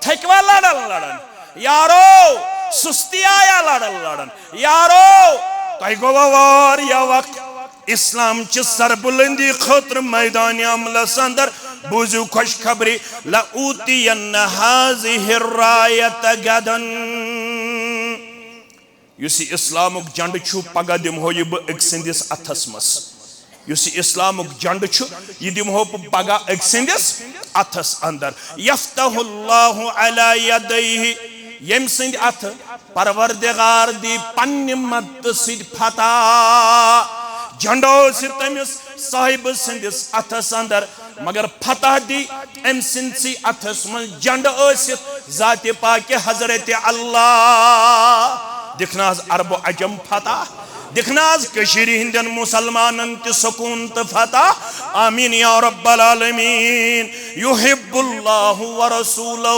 تھکوا لڑن لڑن؟ یارو، سستی آیا لڑن لڑن؟ یارو، تۄہہِ گوٚوا واریاہ وقت۔ اسلام چہِ سربلندی خٲطرٕ میدان عملس اندر بوٗزِو خوشخبری، لَأُوتِيَنَّ هَذِهِ الرَّايَةَ غَدًا۔ یُس یہِ اسلامُک جنڈٕ چھُ، پگاہ دِمہو یہِ بہٕ أکۍ سٕنٛدِس اَتھس منٛز۔ یُس یہِ اسلامُک جنڈٕ چھُ، یہِ دِمہو بہٕ پگاہ أکۍ سٕنٛدِس اَتھس اندر۔ يَفْتَحُ اللَّهُ عَلَى يَدَيْهِ، ییٚمہِ سٕنٛدِ اَتھٕ پروردگار دی پننہِ مدتہٕ سۭتۍ فتح۔ جنڈٕ اوس یہِ تٔمِس صاحبہٕ سٕنٛدِس اَتھس اندر، مگر فتح دی أمۍ سٕنٛدسٕے اَتھس منٛز جنڈٕ ٲسِتھ ذاتِ پاکِ حضرت اللہ۔ دِکھ نہ حظ عرب و عجم فتح، دِکھ نہ حظ کٔشیٖرِ ہٕنٛدٮ۪ن مُسلمانن تہِ سکوٗن تہٕ فتح۔ آمین یا رب العالمین۔ یحب اللہ و رسولہ۔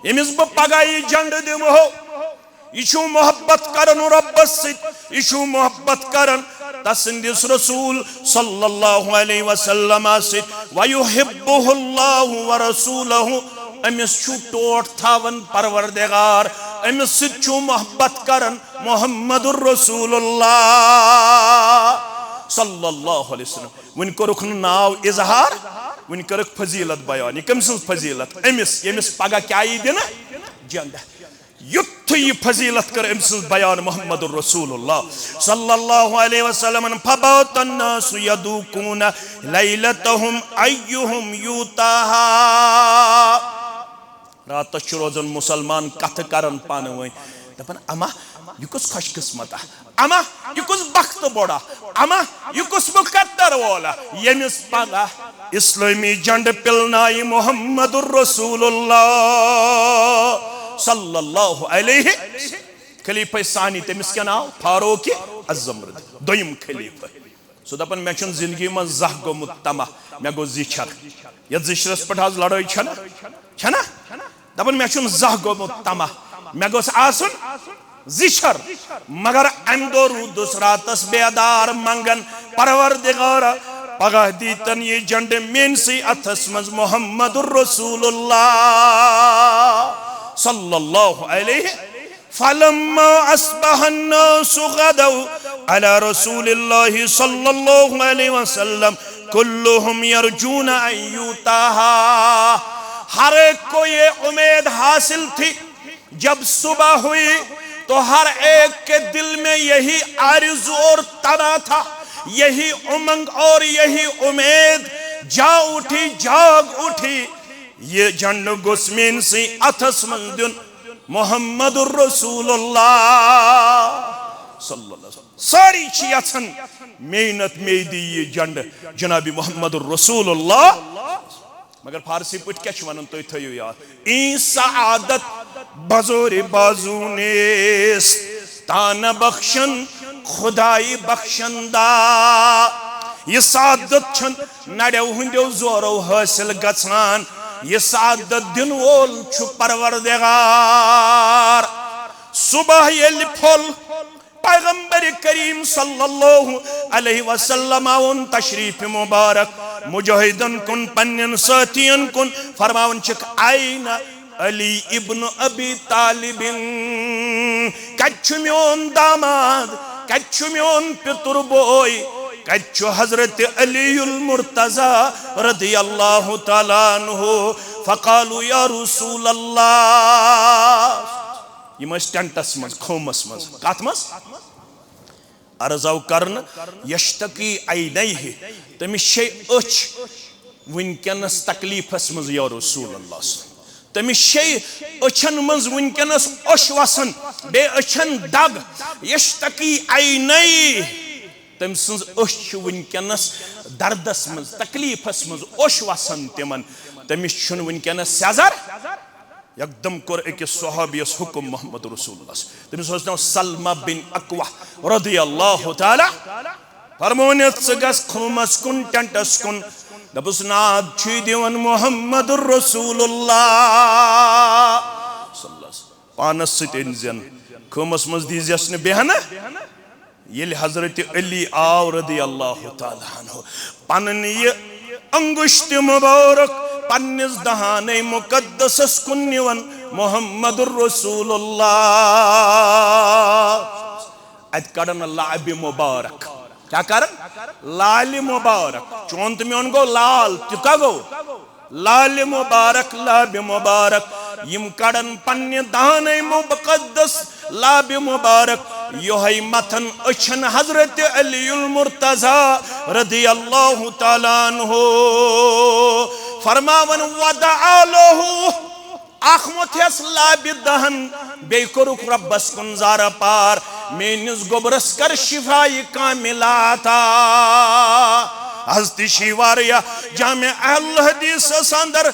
ییٚمِس بہٕ پگاہ یہِ جنڈٕ دِمہو، یہِ چھُ محبت کران رۄبس سۭتۍ، یہِ چھُ محبت کران تسٕنٛدِس رسول صلی اللہ علیہ وسلم سۭتۍ۔ وَيُحِبُّهُ اللَّهُ وَرَسُولُهُ، أمِس چھُ ٹوٹھ تھاوان پروردگار، أمِس سۭتۍ چھُ محبت کران محمد رسول اللہ صلی اللہ علیہ وسلم۔ وۄنۍ کوٚرُکھ نہٕ ناو اظہار، وۄنۍ کٔرٕکھ فضیلت بیان۔ یہِ کٔمۍ سٕنٛز فضیلت؟ أمِس، ییٚمِس پگاہ کیٛاہ یی دِنہٕ؟ جنڈٕ۔ یُتھُے یہِ فضیلت کٔر أمۍ سٕنٛز بیان محمد رسول اللہ صلی اللہ علیہ وسلمن، فبات الناس یدوقون لیلتہم ایہم یوتاہا۔ راتس چھِ روزان مُسلمان کتھٕ کران پانہٕ ؤنۍ، دپان، اما، یہِ کُس خۄش قسمت آ؟ اما، یہِ کُس بخت بوٚڑا؟ اما، یہِ کُس مقدر وولا، ییٚمِس پگاہ اسلٲمی جنڈٕ پِلنایہِ محمد رسول اللہ صلی اللہ علیہ۔ خلیفہ ثانی، تٔمِس کیٛاہ ناو؟ فاروق اعظم، دوٚیِم خلیفہ۔ سُہ دَپان، مےٚ چھُنہٕ زِندگی منٛز زانٛہہ گوٚمُت طمع، مےٚ گوٚو زِچھر۔ یَتھ زِچھرَس پٮ۪ٹھ آز لڑٲے چھَنہ، چھَنہ؟ دَپان، مےٚ چھُنہٕ زانٛہہ گوٚمُت طمع، مےٚ گوٚژھ آسُن زِچھر۔ مگر اَمہِ دۄہ روٗدُس راتَس بیدار، منٛگان، پروردگارا، پگاہ دیٖتن یہِ جنڈٕ میٲنسٕے اَتھَس منٛز، محمد رسول اللہ صلی اللہ علیہ۔ فلما اصبح الناس غدوا على رسول الله صلى الله عليه وسلم كلهم يرجون أن يؤتاها۔ ہر ایک کو یہ امید حاصل تھی، جب صبح ہوئی تو ہر ایک کے دل میں یہی آرزو اور تمنا تھا، یہی امنگ اور یہی امید جا اٹھی، جاگ اٹھی، یہ جنڈٕ گوٚژھ میٲنسٕے اَتھَس منٛز دیُن۔ محمد رسول اللہ صلی اللہ علیہ وسلم۔ سٲری چھِ یژھان میٚیہِ نتہٕ میٚیہِ دی یہِ جنڈٕ جناب محمد رسول اللہ۔ مگر فارسی پٲٹھۍ کیٛاہ چھِ وَنان، تُہۍ تھٲیِو یاد۔ این سعادت بزور بازو نیست، تا نبخشن خدای بخشندا۔ یہِ سعادت چھَنہٕ نڑیو ہٕنٛدیو زورو حٲصِل گژھان، یہِ سعادت دِنہٕ وول چھُ پروردگار۔ صبح ییٚلہِ پھوٚل، پیغمبر کریم صلی اللہ علیہ وسلم آوُن تشریف مبارک مجاہدن کُن، پننٮ۪ن سٲتھین کُن، فرماوان چھِکھ، "این علی ابن ابی طالب، کتہِ چھُ میون داماد؟ کتہِ چھُ میون پِتُر بوے؟ کتہِ چھُ حضرت علی المرتضی رضی اللہ تعالیٰ عنہ؟" فقالوا یا رسول اللہ۔ یِم ٲسۍ ٹینٹس منٛز، خٲمس منٛز۔ کتھ منٛز؟ عرض آو کرنہٕ، یشتکی عینیہ، تٔمِس چھے أچھ وٕنکیٚنس تکلیفس منٛز یا رسول اللہ۔ تٔمِس چھے أچھن منٛز وٕنکیٚنس اوٚش وسان، بیٚیہِ أچھن دگ۔ یشتکی عینیہ، تٔمۍ سٕنٛز أچھ چھِ وٕنکیٚنس دردس منٛز، تکلیفس منٛز، اوٚش وسان تِمن۔ تٔمِس چھُنہٕ وٕنکیٚنس سیٚزر۔ یکدم کوٚر أکِس صحابیَس حکم محمد رسول اللہ۔ تٔمِس اوس ناو سلمہ بن اکوع رضی اللہ تعالیٰ۔ فرمونس، ژٕ گژھ خٲمس کُن، ٹینٹس کُن۔ دوٚپُس، ناد چھُے دِوان محمد رسول اللہ صلی اللہ علیہ وسلم۔ پانس سۭتۍ أنۍ زٮ۪ن، خٲمس منٛز دیٖزٮ۪س نہٕ بیہنہٕ۔ ییٚلہِ حضرت علی آو رضی اللہ تعالیٰ عنہ، پنٕنۍ یہِ انگشت مبارک پننِس دہانِ مقدسس کُن نِوان، محمد رسول اللہ، اتہِ کڑن لعلِ مبارک۔ کیٛاہ کرن؟ لعلِ مبارک۔ چون تہٕ میون گوٚو لال، تہِ کیٛاہ گوٚو؟ لعلِ مبارک، لعلِ مبارک، یِم کڑن پننہِ دہانِ مقدس لعلِ مبارک، یۄہے متھن أچھن حضرت علی المرتضی رضی اللہ تعالیٰ عنہ۔ فرماون، ودعا لہ، اکھ موٚتھس لعلِ دہن، بیٚیہِ کوٚرُکھ رۄبس کُن زارٕ پار، میٲنِس گوٚبرس کر شفا کاملہ عطا۔ از تہِ چھِ واریاہ جامع اہل حدیثس اندر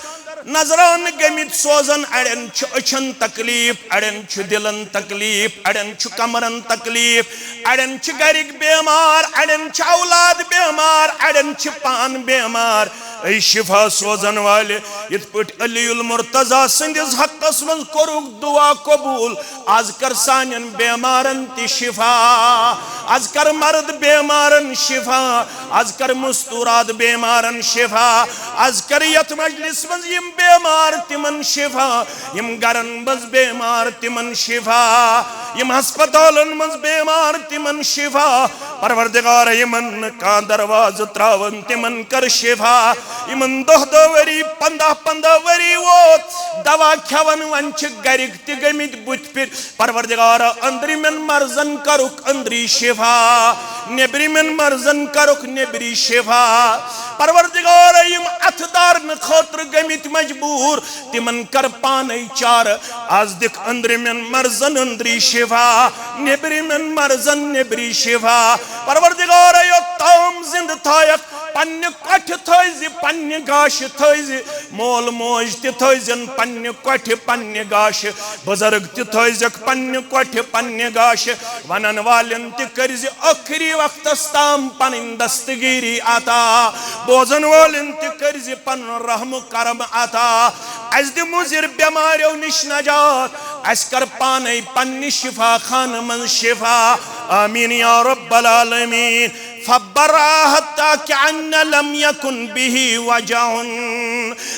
نظران گٔمٕتۍ سوزان، اڑٮ۪ن چھُ أچھن تکلیف، اڑٮ۪ن چھُ دِلن تکلیف، اڑٮ۪ن چھُ کمرن تکلیف، اڑٮ۪ن چھِ گرِکۍ بیمار، اڑٮ۪ن چھِ اولاد بیمار، اڑٮ۪ن چھِ پان بیمار۔ اے شفا سوزن والہِ، یِتھ پٲٹھۍ علی المرتضی سٕنٛدِس حقس منٛز کوٚرُکھ دعا قبول، از کر سانٮ۪ن بیمارن تہِ شفا، از کر مرد بیمارن شفا، از کر مستورات بیمارن شفا، از کر یتھ مجلس منٛز یِم بیمار تِمن شفا، یِم گرن منٛز بیمار تِمن شفا، یِم ہسپتالن منٛز بیمار تِمن شفا۔ پروردگار، یِمن نہٕ کانٛہہ دروازٕ تراون تِمن کر شفا۔ یِمن دہ دہ ؤری، پندہ پندہ ؤری ووت دوا کھٮ۪وان، وۄنۍ چھِ گرِکۍ تہِ گٔمٕتۍ بُتھِ پھِرِ۔ پروردگارا، أنٛدرِمٮ۪ن مرضن کرُکھ أنٛدری شفا، نیٚبرِمٮ۪ن مرضن کرُکھ نیٚبری شفا۔ پروردگارا، یِم اتھٕ دارنہٕ خٲطرٕ گٔمٕتۍ مجبوٗر، تِمن کر پانے چارٕ۔ از دِکھ أنٛدرِمٮ۪ن مرضن أنٛدری شفا، نیٚبرِمٮ۪ن مرضن نیٚبری شفا۔ پروردگارا، یوٚت تام زِندٕ تھایکھ، پننہِ کۄٹھِ تھٲوزِ، پننہِ گاشہِ تھٲوزِ۔ مول موج تہِ تھٲوزٮ۪ن پننہِ کۄٹھِ پننہِ گاشہِ، بزرگ تہِ تھٲوزٮ۪کھ پننہِ کۄٹھِ پننہِ گاشہِ، ونن والٮ۪ن تہِ کٔرزِ ٲخری وقتس تام پنٕنۍ دستگیری عطا، بوزن والٮ۪ن تہِ کٔرزِ پنُن رحم و کرم عطا۔ اسہِ دِ مُضر بٮ۪ماریو نِش نجات، اسہِ کر پانے پننہِ شفا خانہٕ منٛز شفا۔ آمین یا رب العالمین۔ فبرأ حتى كأن لم يكن به وجع۔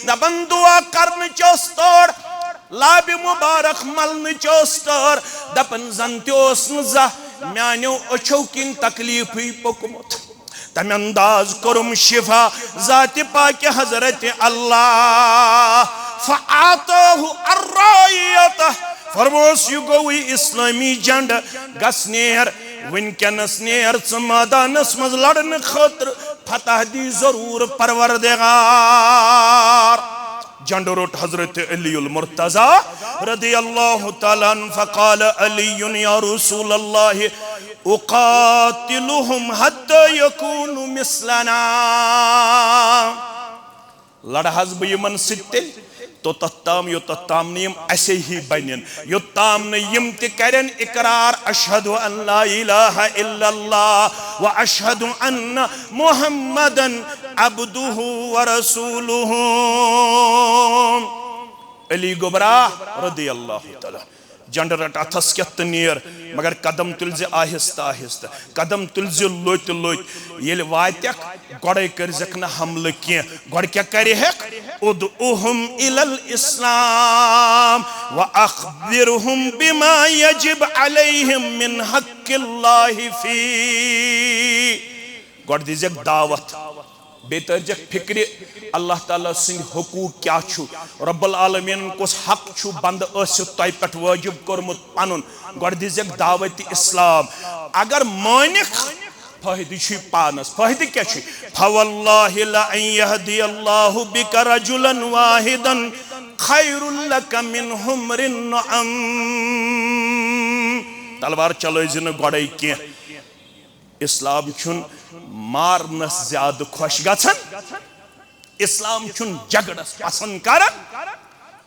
دپان دعا کرنٕچ ٲس تٔڑ، لابہِ مبارک ملنٕچ ٲس تٔڑ، دپان زن تہِ اوس نہٕ زانٛہہ میانیو أچھو کِنۍ تکلیفٕے پوٚکمُت۔ تمہِ انداز کوٚرُم شفا ذاتِ پاکہِ حضرت اللہ۔ فأعطاه الرائیتہ۔ فرموس، یہِ گوٚوٕے اسلٲمی جنڈٕ، گژھ نیر، وٕنکیٚنس نیر ژٕ مٲدانس منٛز لڑنہٕ خٲطرٕ، فتح دی ضرور پروردگار۔ جنڈٕ روٚٹ حضرت علی المرتضی رضی اللہ تعالیٰ عنہ، فقال علی یا رسول اللہ، اقاتلهم حتى يكونوا مثلنا۔ لڑٕ حظ بہٕ یِمن سۭتۍ تیٚلہِ توٚتتھ تام، یوٚتتھ تام نہٕ یِم اسے ہی بنن، یوٚت تام نہٕ یِم تہِ کرن اقرار، اشہد ان لا الہ الا اللہ و اشہد ان محمدا عبدہ و رسولہ۔ علی گوٚبرا رضی اللہ تعالیٰ، جنڈٕ رٹ اتھس کیتھ تہٕ نیر، مگر قدم تُلۍ زِ آہستہٕ آہستہٕ، قدم تُلۍ زِ لوٚتۍ لوٚتۍ۔ ییٚلہِ واتکھ، گۄڈے کٔرزٮ۪کھ نہٕ حملہٕ کینٛہہ، گۄڈٕ کیٛاہ کرِ ہیکھ؟ ادعوهم الى الاسلام واخبرهم بما يجب عليهم من حق الله فيه۔ گۄڈٕ دیٖزٮ۪کھ دعوت، بیٚیہِ تٲرزٮ۪کھ فکرِ اللہ تعالیٰ سٕنٛدۍ حقوٗق کیٛاہ چھُ، رب العالمین کُس حق چھُ بندٕ ٲسِتھ تۄہہِ پٮ۪ٹھ وٲجب کوٚرمُت پنُن۔ گۄڈٕ دیٖزٮ۪کھ دعوت اسلام۔ اگر مٲنِکھ، فٲیدٕ چھُے پانس۔ فٲیدٕ کیٛاہ چھُے؟ فواللہ لأن يهدي الله بك رجلا واحدا خير لك من حمر النعم۔ تلوار چلٲوزِ نہٕ گۄڈے کینٛہہ۔ اسلام چھُنہٕ مارنس زیادٕ خۄش گژھان۔ اسلام چھُنہٕ جھگڑس پسند کران۔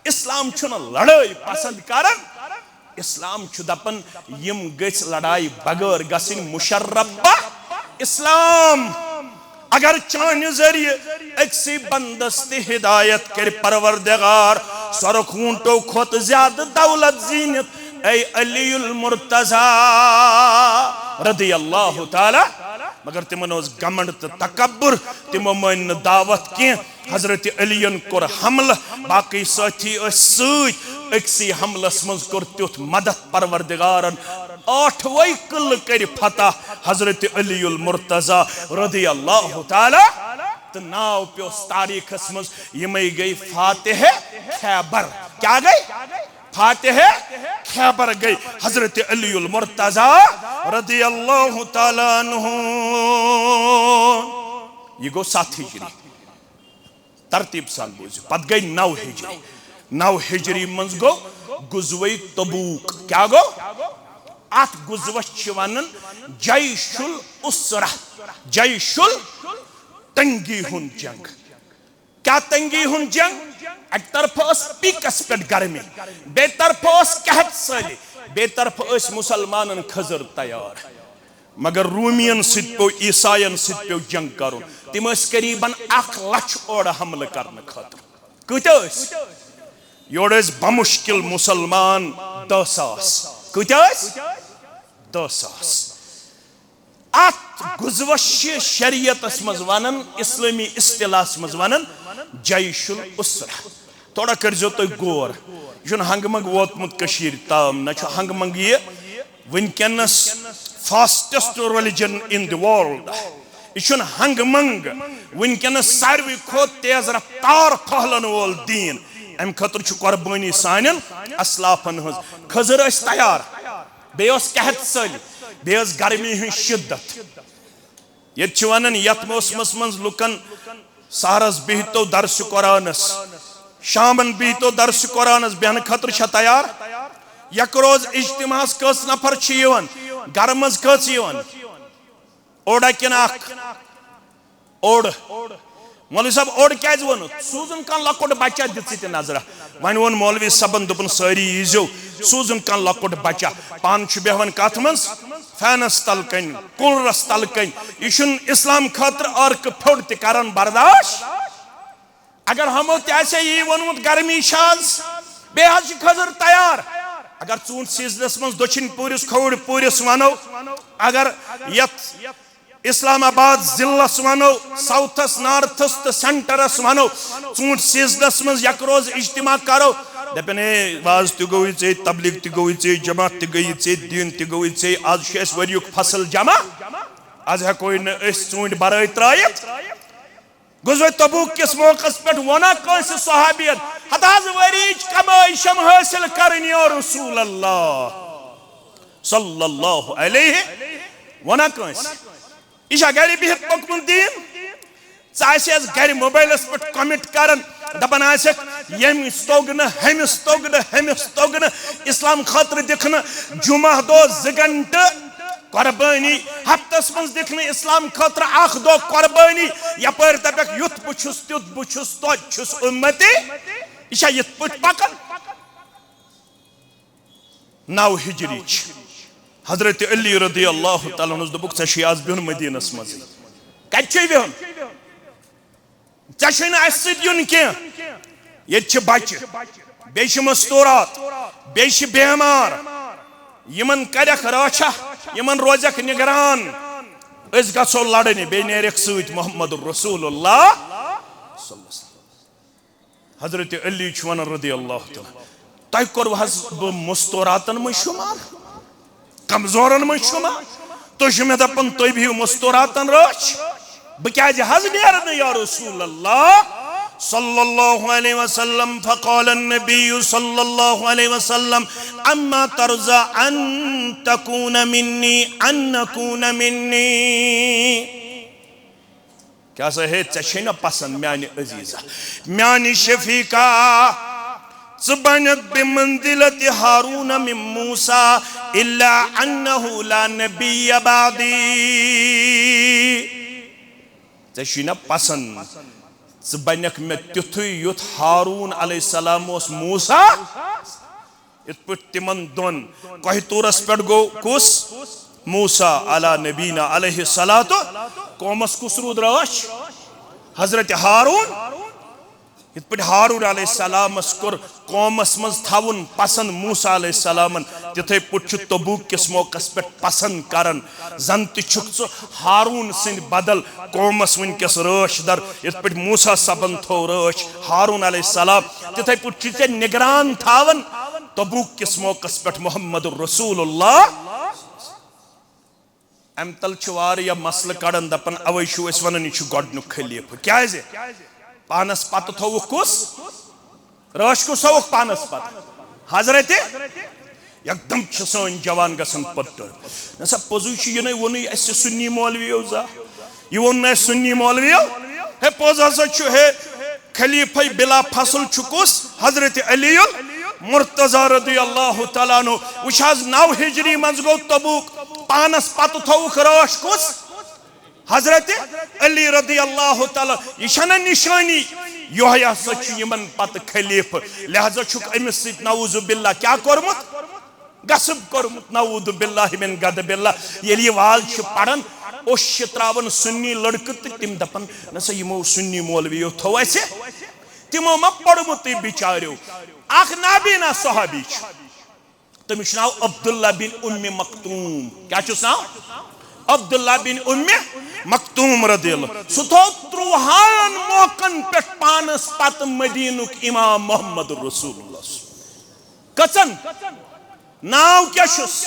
اسلام چھُنہٕ لڑٲے پسند کران۔ اسلام چھُ دپان، یِم گٔژھۍ لڑایہِ بغٲر گژھٕنۍ مشربہ۔ اسلام اگر چانہِ ذٔریعہٕ أکسٕے بندس تہِ ہدایت کرِ پروردگار، سۄرخ ووٗنٹو کھۄتہٕ زیادٕ دولت زیٖنِتھ، اے علی المرتضی رضی اللہ تعالیٰ۔ مگر تِمن اوس گمنڈ تہٕ تکبر، تِمو مٲنۍ نہٕ دعوت کینٛہہ۔ حضرت علی ین کوٚر حملہٕ، باقٕے سٲتھی ٲسۍ سۭتۍ۔ أکسٕے حملس منٛز کوٚر تیُتھ مدد پروردگارن، ٲٹھوے قلعہٕ کٔرۍ فتح حضرت علی المرتضی رضی اللہ تعالیٰ۔ تہٕ ناو پیوس تاریخس منٛز، یِمے گٔے فاتح خیبر۔ کیٛاہ گٔے؟ فاتح خیبر گٔے حضرت علی المرتضی رضی اللہ تعالیٰ عنہ۔ یہِ گوٚو ستھ ہجری۔ ترتیب سان بوٗزِو، پتہٕ گٔے نو ہجری۔ نو ہجری منٛز گوٚو غزوہ تبوک۔ کیٛاہ گوٚو؟ اتھ غزوس چھِ ونان جیش العسرہ، جیش التنگی ہُنٛد جنگ۔ کیٛاہ تنگی ہُنٛد جنگ؟ اکہِ طرفہٕ ٲس پیٖکس پٮ۪ٹھ گرمی، بیٚیہِ طرفہٕ ٲس قحط سٲلی، بیٚیہِ طرفہٕ ٲسۍ مُسلمانن خٔزٕر تیار۔ مگر روٗمین سۭتۍ پیوٚو، عیساین سۭتۍ پیوٚو جنگ کرُن۔ تِم ٲسۍ قریباً اکھ لچھ اورٕ حملہٕ کرنہٕ خٲطرٕ۔ کۭتیاہ ٲسۍ؟ یورٕ ٲسۍ بمشکل مُسلمان دَہ ساس۔ کۭتیاہ ٲسۍ؟ دَہ ساس۔ اتھ غزوس چھِ شریعتس منٛز ونان، اسلٲمی اصطلاحس منٛز ونان جیش العسرہ۔ تھوڑا کٔرزیو تُہۍ غور، یہِ چھُنہٕ ہنگہٕ منگہٕ ووتمُت کٔشیٖرِ تام، نہ چھُ ہنگہٕ منگہٕ یہِ۔ وٕنکیٚنس fastest religion in the world، یہِ چھُنہٕ ہنگہٕ منگہٕ۔ وٕنکیٚنس ساروی کھۄتہٕ تیز رفتار پھٔہلن وول دیٖن۔ امہِ خٲطرٕ چھُ قۄربٲنی سانٮ۪ن اسلافن ہٕنٛز۔ خٔزٕر ٲسۍ تیار، بیٚیہِ اوس قحط سٲلی، بیٚیہِ ٲس گرمی ہٕنٛز شدت۔ ییٚتہِ چھِ ونان، یتھ موسمس منٛز لُکن سحرس بِہتو درسِ قرآنس، شامن بِہتو درسِ قرآنس، بیہنہٕ خٲطرٕ چھا تیار؟ یک روز اجتماعس کٔژ نفر چھِ یِوان؟ گرٕ منٛز کٔژ یِوان؟ اوٚڑا کِنہٕ اکھ؟ اوٚڑ۔ مولوی صٲب، اوٚڑ کیٛازِ ووٚنُتھ؟ سوٗزُن کانٛہہ لۄکُٹ بچہ، دِژٕے تہِ نظرہ۔ وۄنۍ ووٚن مولوی صٲبن، دوٚپُن، سٲری ییٖزیو، سوٗزُن کانٛہہ لۄکُٹ بچہ۔ پانہٕ چھُ بیٚہوان کتھ منٛز؟ فینس تل کنۍ، کوٗلرس تل کنۍ۔ یہِ چھُنہٕ اسلام خٲطرٕ عٲرقہٕ پھیوٚر تہِ کران برداش۔ اگر ہمو تہِ آسہِ ہے یی ووٚنمُت، گرمی چھِ آز، بیٚیہِ حظ چھِ خٔزٕر تیار۔ اگر ژوٗنٛٹھۍ سیزنس منٛز دٔچھِنۍ پوٗرِس، کھووُر پوٗرِس ونو، اگر یتھ اسلام آباد ضلعس ونو، ساؤتھس، نارتھس تہٕ سینٹرس ونو، ژوٗنٛٹھۍ سیزنس منٛز یک روز اجتماع کرو، دپن، ہے، واز تہِ گوٚوٕے ژےٚ، تبلیغ تہِ گوٚوٕے ژےٚ، جماعت تہِ گٔیی ژےٚ، دین تہِ گوٚوٕے ژےٚ، آز چھُ اسہِ ؤریُک فصل جمع، از ہیٚکوے نہٕ أسۍ ژوٗنٛٹھۍ برٲے ترٲیِتھ۔ غزوہ تبوک کِس موقعس پٮ۪ٹھ ووٚنا کٲنٛسہِ صحابین، ہتہٕ حظ ؤریِچ کمٲے چھم حٲصِل کرٕنۍ یا رسول اللہ صلی اللہ علیہ، ووٚنا کٲنٛسہِ؟ یہِ چھا گرِ بِہِتھ پوٚکمُت دیٖن؟ ژٕ آسہِ ہَس گرِ موبایلس پٮ۪ٹھ comment کران، دپان آسٮ۪کھ، "ییٚمِس توٚگ نہٕ، ہُمِس توٚگ نہٕ، ہُمِس توٚگ نہٕ، اسلام خٲطرٕ دِکھ نہٕ جمعہ دۄہ زٕ گھنٹہٕ قربٲنی، ہفتس منٛز دِکھ نہٕ اسلام خٲطرٕ اکھ دۄہ قربٲنی، یپٲرۍ دپکھ، یُتھ بہٕ چھُس، تیُتھ بہٕ چھُس، توتہِ چھُس اُمتی۔" یہِ چھا یِتھ پٲٹھۍ پکان؟ نو ہجری چھِ۔ حضرت علی رضی اللہ تعالیٰ عنہس دوٚپُکھ، "ژےٚ چھُے آز بِہُن مدینس منٛزٕے۔" کتہِ چھُے بِہُن؟ ژےٚ چھُے نہٕ اَسہِ سۭتۍ یُن کینٛہہ۔ ییٚتہِ چھِ بچہِ، بیٚیہِ چھِ مستورات، بیٚیہِ چھِ بیمار۔ یِمن کرکھ رٲچھا، یِمن روزکھ نگران۔ أسۍ گژھو لڑنہِ، بیٚیہِ نیرکھ سۭتۍ محمد رسول اللہ۔ حضرت علی چھُ ونان رضی اللہ تعالیٰ، "تۄہہِ کوٚروٕ حظ بہٕ مستوراتن منٛز شُمار؟ کمزورن منٛز شُمار؟ تُہۍ چھِو مےٚ دپان تُہۍ بِہِو مستوراتن رٲچھ؟ بہٕ کیازِ حظ نیرٕ نہٕ یا رسول اللہ صلی اللہ علیہ وسلم؟" فقال النبی صلی اللہ علیہ وسلم، "اما ترضى ان تكون مني، ان نكون مني؟" کیٛاہ سا ہے، ژےٚ چھے نہ پسند میانہِ عزیزہ، میانہِ شفیقہ، ژٕ بنکھ بمنزلة هارون من موسى، إلا أنه لا نبي بعدي۔ ژےٚ چھُے نہ پسند ژٕ بنکھ مےٚ تیُتھُے یُتھ ہارون علیہ السلام اوس موسیٰ؟ یِتھ پٲٹھۍ تِمن دۄن کوہ طورس پٮ۪ٹھ گوٚو کُس؟ موسیٰ علی نبینا علیہ الصلوۃ۔ قومس کُس روٗد رٲچھ؟ حضرت ہارون۔ یِتھ پٲٹھۍ ہارون علیہ السلامس کوٚر قومس منٛز تھاوُن پسند موسیٰ علیہ السلامن، تِتھے پٲٹھۍ چھُ تبوک کِس موقعس پٮ۪ٹھ پسند کران۔ زن تہِ چھُکھ ژٕ ہارون سٕنٛدِ بدل قومس وٕنکیٚس رٲچھ در، یِتھ پٲٹھۍ موسیٰ صٲبن تھوو رٲچھ ہارون علیہ السلام، تِتھے پٲٹھۍ چھُ ژےٚ نگران تھاوان تبوک کِس موقعس پٮ۪ٹھ محمد رسول اللہ۔ امہِ تل چھِ واریاہ مسلہٕ کڑان، دپان اوے چھِو أسۍ ونان یہِ چھُ گۄڈنیُک خلیفہٕ۔ کیازِ؟ پانس پتہٕ تھووُکھ کُس؟ رٲچھ کُس تھووُکھ پانس پتہٕ؟ حضرت۔ یکدم چھِ سٲنۍ جوان گژھان پٔتٕر۔ نہ سا پوٚزُے چھُ، یہِ نے ووٚنُے اَسہِ سُنی مولویو زانٛہہ۔ یہِ ووٚن نہٕ اَسہِ سُنی مولویو۔ ہے، پوٚز ہسا چھُ، ہے، خلیفہ بلا فصل چھُ کُس؟ حضرت علی المرتضی رضی اللہ تعالیٰ عنہ۔ وٕچھ حظ، نو ہجری منٛز گوٚو تبوک، پانس پتہٕ تھووُکھ رٲچھ کُس؟ حضرت علی رضی اللہ تعالیٰ۔ یہِ چھنہ نشٲنی؟ یۄہے ہسا چھُ یِمن پتہٕ خلیفہٕ، لہذا چھُکھ أمِس سۭتۍ نعوذ باللہ کیٛاہ کوٚرمُت؟ غصب کوٚرمُت، نعوذ باللہ من غضب اللہ۔ ییٚلہِ یہِ واز چھِ پران، اوٚش چھِ تراوان سُنی لڑکہٕ تہٕ تِم دپان، "نہ سا یِمو سُنی مولویو تھوو اَسہِ، تِمو ما پوٚرمُتٕے بِچاریو؟" اکھ نابینا صحابی چھُ، تٔمِس چھُ ناو عبداللہ بن ام مکتوم۔ کیٛاہ چھُس ناو؟ عبداللہ بن ام مکتوم رضی اللہ۔ سُہ تھوو ترٛوہن موقعن پٮ۪ٹھ پانس پتہٕ مدینُک امام محمد رسول اللہ۔ کٔژن؟ ناو کیٛاہ چھُس؟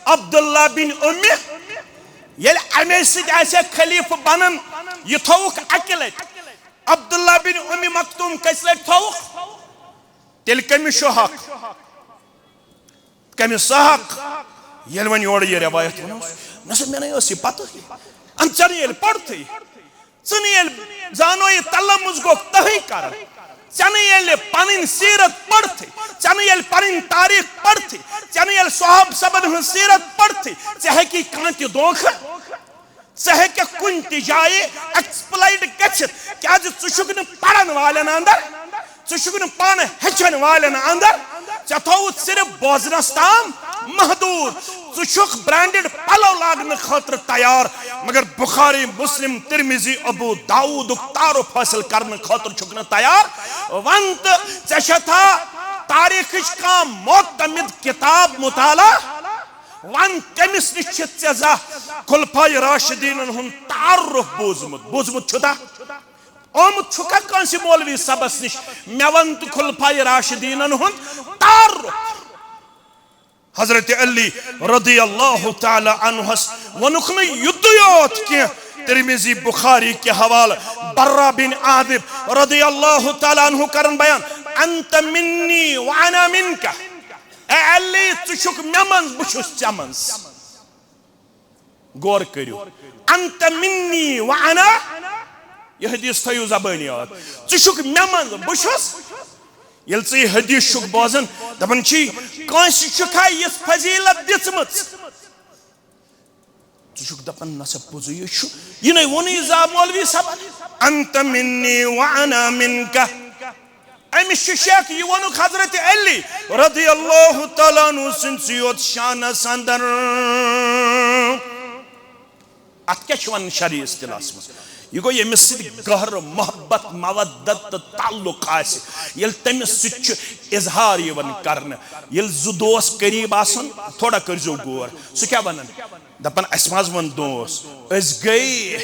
عبداللہ بن امی۔ ییٚلہِ اَمے سۭتۍ آسہِ ہا خلیفہٕ بنان، یہِ تھووُکھ اَکہِ لٹہِ۔ عبداللہ بن امی مکتوم کٔژِ لٹہِ تھووُکھ؟ تیٚلہِ کٔمِس چھُ حق؟ کٔمِس سا حق؟ ییٚلہِ وۄنۍ یورٕ یہِ روایت وَنوس، نہ سا مےٚ نے ٲس یہِ پتہٕے۔ اَن ژےٚ نہٕ ییٚلہِ پرتھٕے۔ ژٕ نہٕ ییٚلہِ زانو یہِ تلمُس گوٚکھ تہٕے کران، ژےٚ نہٕ ییٚلہِ پنٕنۍ سیرت پٔرتھٕے، ژےٚ نہٕ ییٚلہِ پنٕنۍ تاریخ پٔرتھٕے، ژےٚ نہٕ ییٚلہِ صحابہٕ صٲبن ہٕنٛز سیرت پٔرتھٕے، ژےٚ ہیٚکی کانٛہہ تہِ دھوکھٕ؟ ژٕ ہیٚککھ کُنہِ تہِ جایہِ ایکسپلایٹ گٔژھِتھ، کیازِ ژٕ چھُکھ نہٕ پرن والٮ۪ن اندر، ژٕ چھُکھ نہٕ پانہٕ ہیٚچھن والٮ۪ن اندر، ژےٚ تھووُتھ صرف بوزنس تام محدود۔ ژٕ چھُکھ برانڈڈ پلو لاگنہٕ خٲطرٕ تیار، مگر بخاری، مسلم، ترمذی، ابو داؤدُک تعارف حٲصِل کرنہٕ خٲطرٕ چھُکھ نہٕ تیار۔ وَن تہٕ، ژےٚ چھےٚ تھا تاریخٕچ کانٛہہ معتمد کتاب مطالعہ؟ وَن، کٔمِس نِش چھِ ژےٚ زانٛہہ خلفائے راشدینن ہُنٛد تعارف بوٗزمُت؟ بوٗزمُت چھُ دا؟ آمُت چھُکھا کٲنٛسہِ مولوی صٲبس نِش؟ مےٚ وَن تہٕ خلفائے راشدینن ہُنٛد تعارف۔ حضرت علی رضی اللہ تعالیٰ عنہس ووٚنُکھ نہٕ یُتُے یوت کینٛہہ، ترمذی، بخاری کہِ حوالہٕ براء بن عازب رضی اللہ تعالیٰ عنہ کرن بیان، "انت منی وانا منک"، اے علی، ژٕ چھُکھ مےٚ منٛز، بہٕ چھُس ژےٚ منٛز۔ غور کٔرِو، "انت منی وانا"، یہِ حدیث تھٲیِو زبٲنۍ یاد، "ژٕ چھُکھ مےٚ منٛز، بہٕ چھُس"۔ ییٚلہِ ژٕ یہِ حدیث چھُکھ بوزان، دَپان چھی، کٲنٛسہِ چھُکھا یِژھ فضیلت دِژمٕژ؟ ژٕ چھُکھ دَپان، نہ سا، پوٚزُے یے چھُ، یہِ نے ووٚنُے زا مولوی صٲبن، "انت منی وانا منک"۔ أمِس چھُ شک، یہِ ووٚنُکھ حضرت علی رضی اللہ تعالیٰ عنہ سٕنٛدسٕے یوت شانس اندر۔ اتھ کیٛاہ چھِ ونان شرعی اصطلاحس منٛز؟ یہِ گوٚو ییٚمِس سۭتۍ گہر محبت، مودت تہٕ تعلق آسہِ، ییٚلہِ تٔمِس سۭتۍ چھُ اظہار یِوان کرنہٕ۔ ییٚلہِ زٕ دوس قریب آسن، تھوڑا کٔرۍزیو غور، سُہ کیٛاہ ونان؟ دپان، اسہِ منٛز وۄنۍ دوس، أسۍ گٔے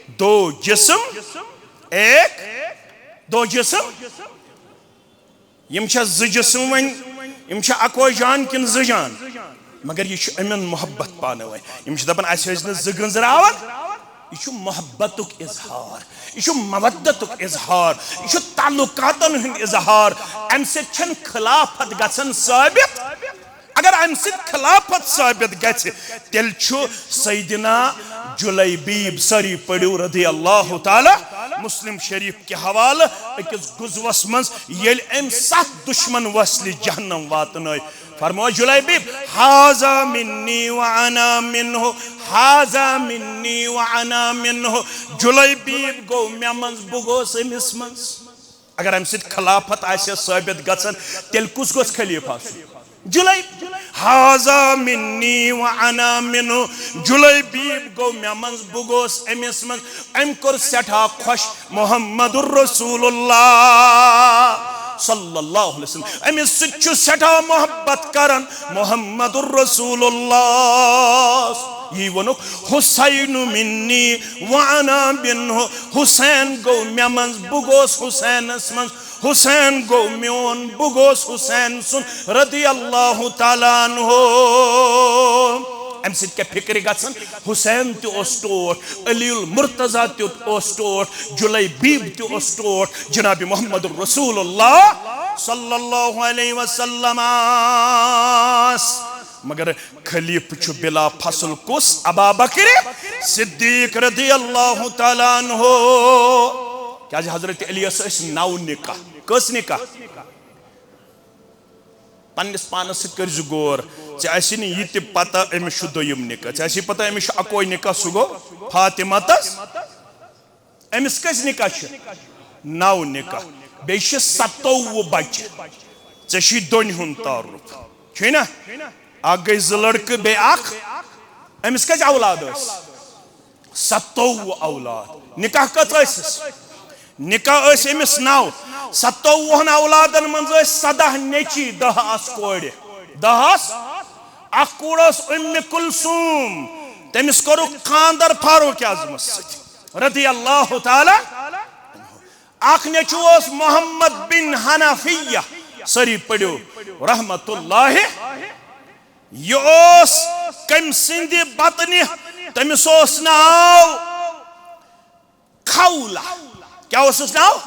دو جسم ایک، دو جسم۔ یِم چھا زٕ جسم وۄنۍ؟ یِم چھا اکوے جان کِنہٕ زٕ جان؟ مگر یہِ چھُ أمِن محبت پانہٕ وۄنۍ۔ یِم چھِ دپان، اسہِ ٲسۍ نہٕ زٕ گٔنزراوان۔ یہِ چھُ محبتُک اظہار، یہِ چھُ مودتُک اظہار، یہِ چھُ تعلقاتن ہُنٛد اظہار۔ امہِ سۭتۍ چھَنہٕ خلافت گژھان ثٲبت۔ اگر امہِ سۭتۍ خلافت ثٲبت گژھِ، تیٚلہِ چھُ سیدنا جلیبیب، سٲری پٔرِو، رضی اللہ تعالیٰ، مسلم شریف کہِ حوالہٕ، أکِس غزوس منٛز ییٚلہِ أمۍ ستھ دشمن وسلہِ جہنم واتنٲے، فرموو جلیبیب، "ھذا منی وانا منہ، ھذا منی وانا منہ"۔ جلیبیب گوٚو مےٚ منٛز، بہٕ گوس أمِس منٛز۔ اگر امہِ سۭتۍ خلافت آسہِ ہا ثٲبت گژھان، تیٚلہِ کُس گوٚژھ خلیفہٕ آسُن؟ جلیبیب۔ "ھذا منی وانا منہ"، جلیبیب گوٚو مےٚ منٛز، بہٕ گوس أمِس منٛز۔ أمۍ کوٚر سٮ۪ٹھاہ خۄش محمد رسول اللہ صلی اللہ علیہ وسلم۔ أمِس سۭتۍ چھُ سٮ۪ٹھاہ محبت کران محمد رسول اللہ۔ یی ووٚنُکھ، "حسین منی وانا منہ"، حسین گوٚو مےٚ منٛز، بہٕ گوس حسینس منٛز، حسین گوٚو میون، بہٕ گوس حسین سُنٛد، رضی اللہ تعالیٰ عنہ۔ امہِ سۭتۍ کیٛاہ فکرِ گژھان؟ حسین تہِ اوس ٹوٹھ، علی المرتضیٰ تہِ اوس ٹوٹھ، جلیبیب تہِ اوس ٹوٹھ، جناب محمد رسول اللہ صلی اللہ علیہ وسلم آس۔ مگر خلیفہٕ چھُ بلا فصل کُس؟ ابا بکر صدیق رضی اللہ تعالیٰ عنہ۔ کیازِ حضرت علی یس ٲسۍ نو نکاح۔ کٔژ نکاح؟ پننِس پانس سۭتۍ کٔرۍ زِ غور۔ ژےٚ آسی نہٕ یہِ تہِ پتہ أمِس چھُ دوٚیِم نکاح، ژےٚ آسی پتہ أمِس چھُ اکوے نکاح، سُہ گوٚو فاطمہ تس۔ أمِس کٔژ نکاح چھِ؟ نو نکاح۔ بیٚیہِ چھِ ستووُہ بچہِ۔ ژےٚ چھُے دۄنہِ ہُنٛد تعارُف، چھُے نا؟ اکھ گٔے زٕ لڑکہٕ، بیٚیہِ اکھ۔ أمِس کٔژ اولاد ٲسۍ؟ ستووُہ اولاد۔ نکاح کٔژ ٲسِس؟ نکاح ٲسۍ أمِس نو۔ ستووُہن اولادن منٛز ٲسۍ سداہ نیٚچی، دَہ آسہٕ کورِ۔ دَہ آسہٕ؟ اکھ کوٗر ٲس اُمہِ کلثوم، تٔمِس کوٚرُکھ خاندر فاروق اعظمس سۭتۍ رضی اللہ تعالیٰ۔ اکھ نیٚچو اوس محمد بن حنفیہ، سٲری پٔرِو، رحمت اللہ۔ یہِ اوس کٔمۍ سٕنٛدِ بطنہِ؟ تٔمِس اوس ناو خولہ۔ کیٛاہ اوسُس ناو؟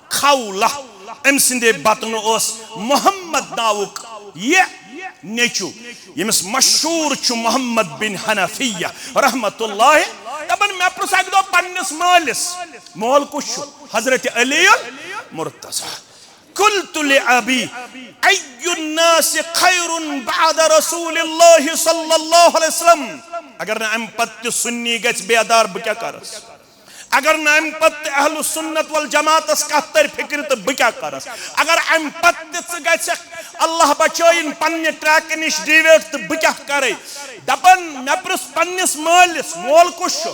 خولہ۔ أمۍ سٕنٛدے بطنہٕ اوس محمد ناوُک یہِ نیٚچو، ییٚمِس مشہوٗر چھُ محمد بن حنفیہ رحمت اللہ۔ دَپان، مےٚ پرُژھ اَکہِ دۄہ پننِس مٲلِس، مول کُس چھُ؟ حضرت علی المرتضیٰ۔ قلت لأبي، أي الناس خير بعد رسول الله صلى الله عليه وسلم؟ اگر نہٕ امہِ پتہٕ تہِ سُنی گژھِ بیدار، بہٕ کیٛاہ کرس؟ اگر نہٕ امہِ پتہٕ تہِ اہل سنت والجماعتس کتھ ترِ فکرِ، تہٕ بہٕ کیٛاہ کرس؟ اگر امہِ پتہٕ تہِ ژٕ گژھکھ اللہ بچٲیِن پننہِ ٹریکہٕ نِش ڈیویٹ، تہٕ بہٕ کیٛاہ کرے؟ دپان، مےٚ پرُژھ پننِس مٲلِس، مول کُس چھُ؟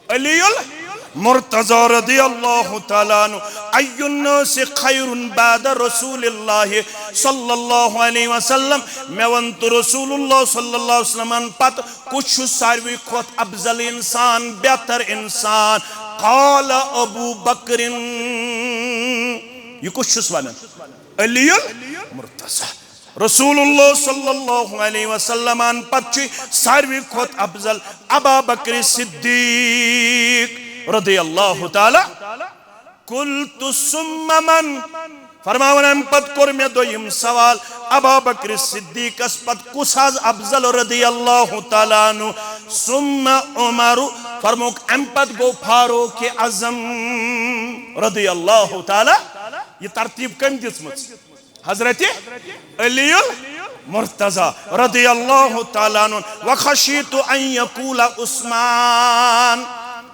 علی المرتضی رضی اللہ تعالیٰ عنہ، ای الناس خیر بعد رسول اللہ صلی اللہ علیہ وسلم۔ مےٚ ووٚن، تہٕ رسول اللہ صلی اللہ علیہ وسلمن پتہٕ کُس چھُ ساروی کھۄتہٕ افضل انسان، بہتر انسان؟ قال ابو بکر۔ یہِ کُس چھُس ونان؟ علی المرتضی۔ رسول اللہ صلی اللہ علیہ وسلمن پتہٕ چھُ ساروی کھۄتہٕ افضل ابا بکر صدیق رضی اللہ تعالیٰ۔ قلت ثم من؟ فرماوان، امہِ پتہٕ کوٚر مےٚ دوٚیِم سوال، ابا بکر صدیقس پتہٕ کُس حظ افضل رضی اللہ تعالیٰ عنہ؟ ثم عمر۔ فرموک، امہِ پتہٕ گوٚو فاروق اعظم رضی اللہ تعالیٰ۔ یہِ ترتیب کٔمۍ دِژمٕژ؟ حضرت علی المرتضی رضی اللہ تعالیٰ عنہ۔ وخشیت ان یقول عثمان۔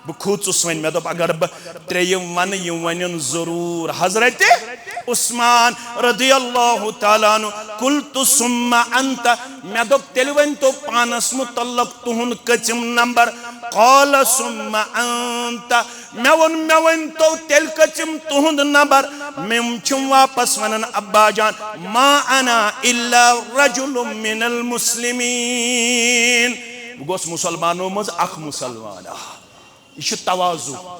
بہٕ کھوٗژُس وۄنۍ، مےٚ دوٚپ، اگر بہٕ ترٛیٚیِم ونہٕ، یِم ونن ضروٗر حضرت عثمان رضی اللہ تعالیٰ عنہ۔ قلت ثم انت؟ مےٚ دوٚپ، تیٚلہِ ؤنۍ تو پانس متعلق تُہُنٛد کٔژِم نمبر؟ قال ثم انت۔ مےٚ ووٚن، مےٚ ؤنۍ تو تیٚلہِ کٔژِم تُہُنٛد نمبر؟ مےٚ چھِم واپس ونان، ابا جان، ما انا الا رجل من المسلمین۔ بہٕ گوس مُسلمانو منٛز اکھ مُسلمان۔ یہِ چھُ تواضع،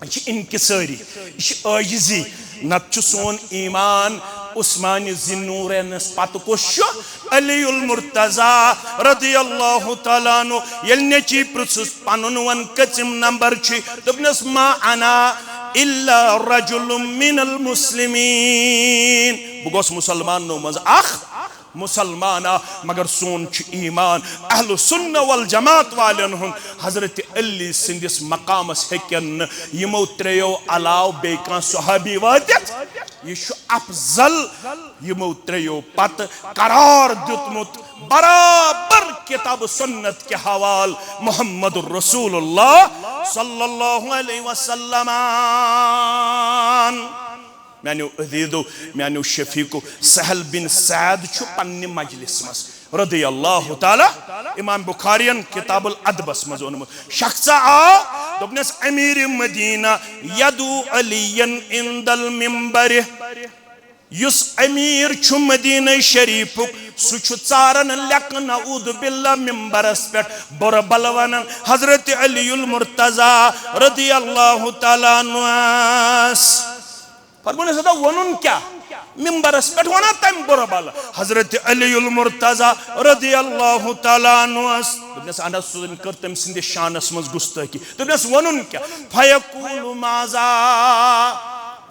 یہِ چھُ انکسٲری، یہِ چھِ عٲجزی۔ نتہٕ چھُ سون ایمان عثمان ذی نورینس پتہٕ کُس چھُ؟ علی المرتضی رضی اللہ تعالیٰ عنہ۔ ییٚلہِ نیٚچی پرٛژھُس، پنُن ون کٔژِم نمبر چھُے؟ دوٚپنس، ما انا الا رجل من المسلمین۔ بہٕ گوس مُسلمانو منٛز اکھ مُسلمان آ، مگر سون چھُ ایمان اہل سنہ والجماعت والٮ۪ن ہُنٛد۔ حضرت علی سٕنٛدِس مقامس ہیٚکن نہٕ یِمو ترٛیٚیو علاوٕ بیٚیہِ کانٛہہ صحابی وٲتِتھ۔ یہِ چھُ افضل یِمو ترٛیٚیو پتہٕ قرار دیُتمُت برابر کتاب سنت کہِ حوالہٕ محمد رسول اللہ صلی اللہ علیہ وسلم۔ میانیو عزیزو، میانیو شفیقو، سہل بن سعد چھُ پننہِ مجلس منٛز رضی اللہ تعالیٰ، امام بخارین کتاب الادبس منٛز اونمُت۔ شخصا آو، دوٚپنس، امیر مدینہ یدعو علیا عند المنبر۔ یُس امیر چھُ مدینہ شریفُک، سُہ چھُ ژاران لیکھٕ نعوذ باللہ ممبرس پٮ۪ٹھ بُرٕ بلہٕ ونان حضرت علی المرتضی رضی اللہ تعالیٰ عنہس۔ فرموونس، ہتا ووٚنُن کیٛاہ؟ ممبرس پٮ۪ٹھ وَنان تَمہِ بُرٕ بلہٕ حضرت علی المرتضی رضی اللہ تعالیٰ عنہس۔ دوٚپنس، اہن حظ، سُہ زن کٔر تٔمۍ سٕنٛدِس شانس منٛز گُستٲخی۔ دوٚپنس، ووٚنُن کیٛاہ؟ فیقول ماذا؟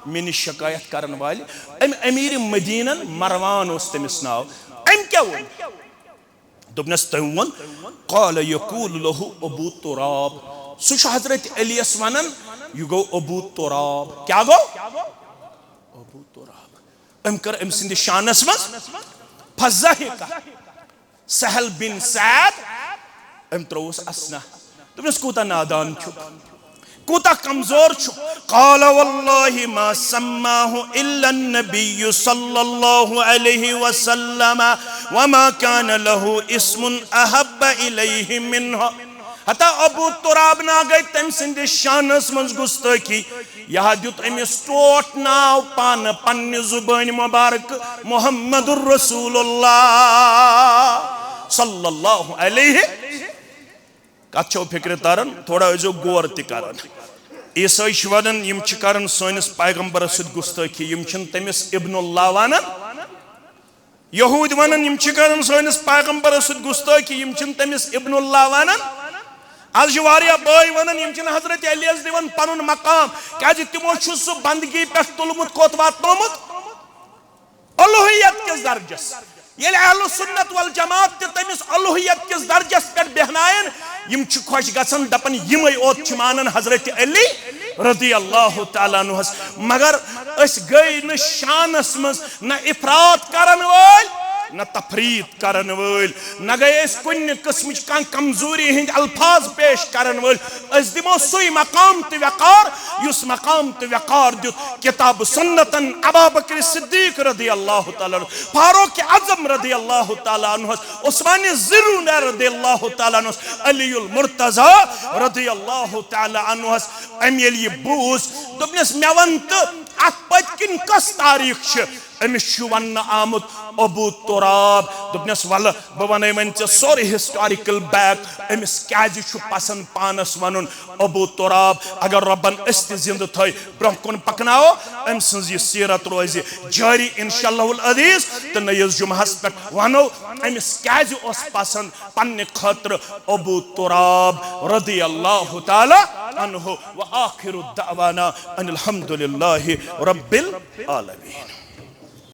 مےٚ نِش شکایت کرن والہِ، أمۍ امیر مدینن مروان اوس تٔمِس ناو، أمۍ کیٛاہ ووٚن؟ دوٚپنس، تٔمۍ ووٚن، قال یقول له ابو تراب۔ سُہ چھُ حضرت علیس ونان، یہِ گوٚو ابو تراب۔ کیٛاہ گوٚو؟ ابو تراب۔ أمۍ کٔر أمۍ سٕنٛدِس شانس منٛز فضحک سہل بن سعد، أمۍ ترٛووُس اسنہ۔ دوٚپنس، کوٗتاہ نادان چھُکھ، کوٗتاہ کمزور چھُکھ۔ قال واللہ ما سماه الا النبی صلی اللہ علیہ وسلم وما كان له اسم احب الیہ منه۔ ہتا ابو تراب نا گٔے تٔمۍ سٕنٛدِس شانس منٛز گُستٲخی۔ یہِ ہا دیُت أمِس ٹوٹھ ناو پانہٕ پننہِ زُبٲنۍ مبارک محمد رسول اللہ صلی اللہ علیہ۔ کتھ چھو فکرِ تران؟ تھوڑا ٲسۍزیو غور تہِ کران۔ عیسٲے چھِ ونان، یِم چھِ کران سٲنِس پیغمبرس سۭتۍ گُستٲخی، یِم چھِنہٕ تٔمِس ابن اللہ ونان۔ یہوٗدۍ ونان، یِم چھِ کران سٲنِس پیغمبرس سۭتۍ گُستٲخی، یِم چھِنہٕ تٔمِس ابن اللہ ونان۔ از چھِ واریاہ بٲے ونان، یِم چھِنہٕ حضرت علیس دِوان پنُن مقام، کیازِ تِمو چھُ سُہ بندگی پٮ۪ٹھ تُلمُت، کوٚت واتنومُت؟ الوہیت کِس درجس۔ ییٚلہِ اہل سنت والجماعت تہِ تٔمِس الوہیت کِس درجس پٮ۪ٹھ بیہناین، یِم چھِ خۄش گژھان، دپان، یِمے اوت چھِ مانان حضرت علی رضی اللہ تعالیٰ عنہس۔ مگر أسۍ گٔے نہٕ شانس منٛز نہ افراط کرن وٲلۍ، نہ تفریٖط کرن وٲلۍ، نہ گٔے أسۍ کُنہِ قٕسمٕچ کانٛہہ کمزوری ہٕنٛدۍ الفاظ پیش کرن وٲلۍ۔ أسۍ دِمو سُے مقام تہٕ وقار، یُس مقام تہٕ وقار دیُت کتاب سنتن ابا بکر صدیق رضی اللہ تعالیٰ عنہ، فاروق اعظم رضی اللہ تعالیٰ عنہس، عثمان ذی نورین رضی اللہ تعالیٰ عنہس، علی المرتضی رضی اللہ تعالیٰ عنہس۔ أمۍ ییٚلہِ یہِ بوٗز، دوٚپنس، "مےٚ وَن تہٕ، اتھ پٔتۍ کِنۍ کۄس تاریخ چھِ؟" أمِس چھُ وننہٕ آمُت ابو تراب۔ دوٚپنس، "ولہٕ، بہٕ ونے وۄنۍ ژےٚ سورُے historical back، أمِس کیازِ چھُ پسند پانس ونُن ابو تراب۔ اگر رۄبن أسۍ تہِ زندٕ تھٲے، برونٛہہ کُن پکناوو، أمۍ سٕنٛز یہِ سیرت روزِ جٲری انشاءاللہ العزیز۔ تہٕ نٔیِس جمعہس پٮ۪ٹھ ونو أمِس کیازِ اوس پسند پننہِ خٲطرٕ ابو تراب رضی اللہ تعالیٰ عنہ۔ وآخر دعوانا ان الحمد للہ رب العالمین۔"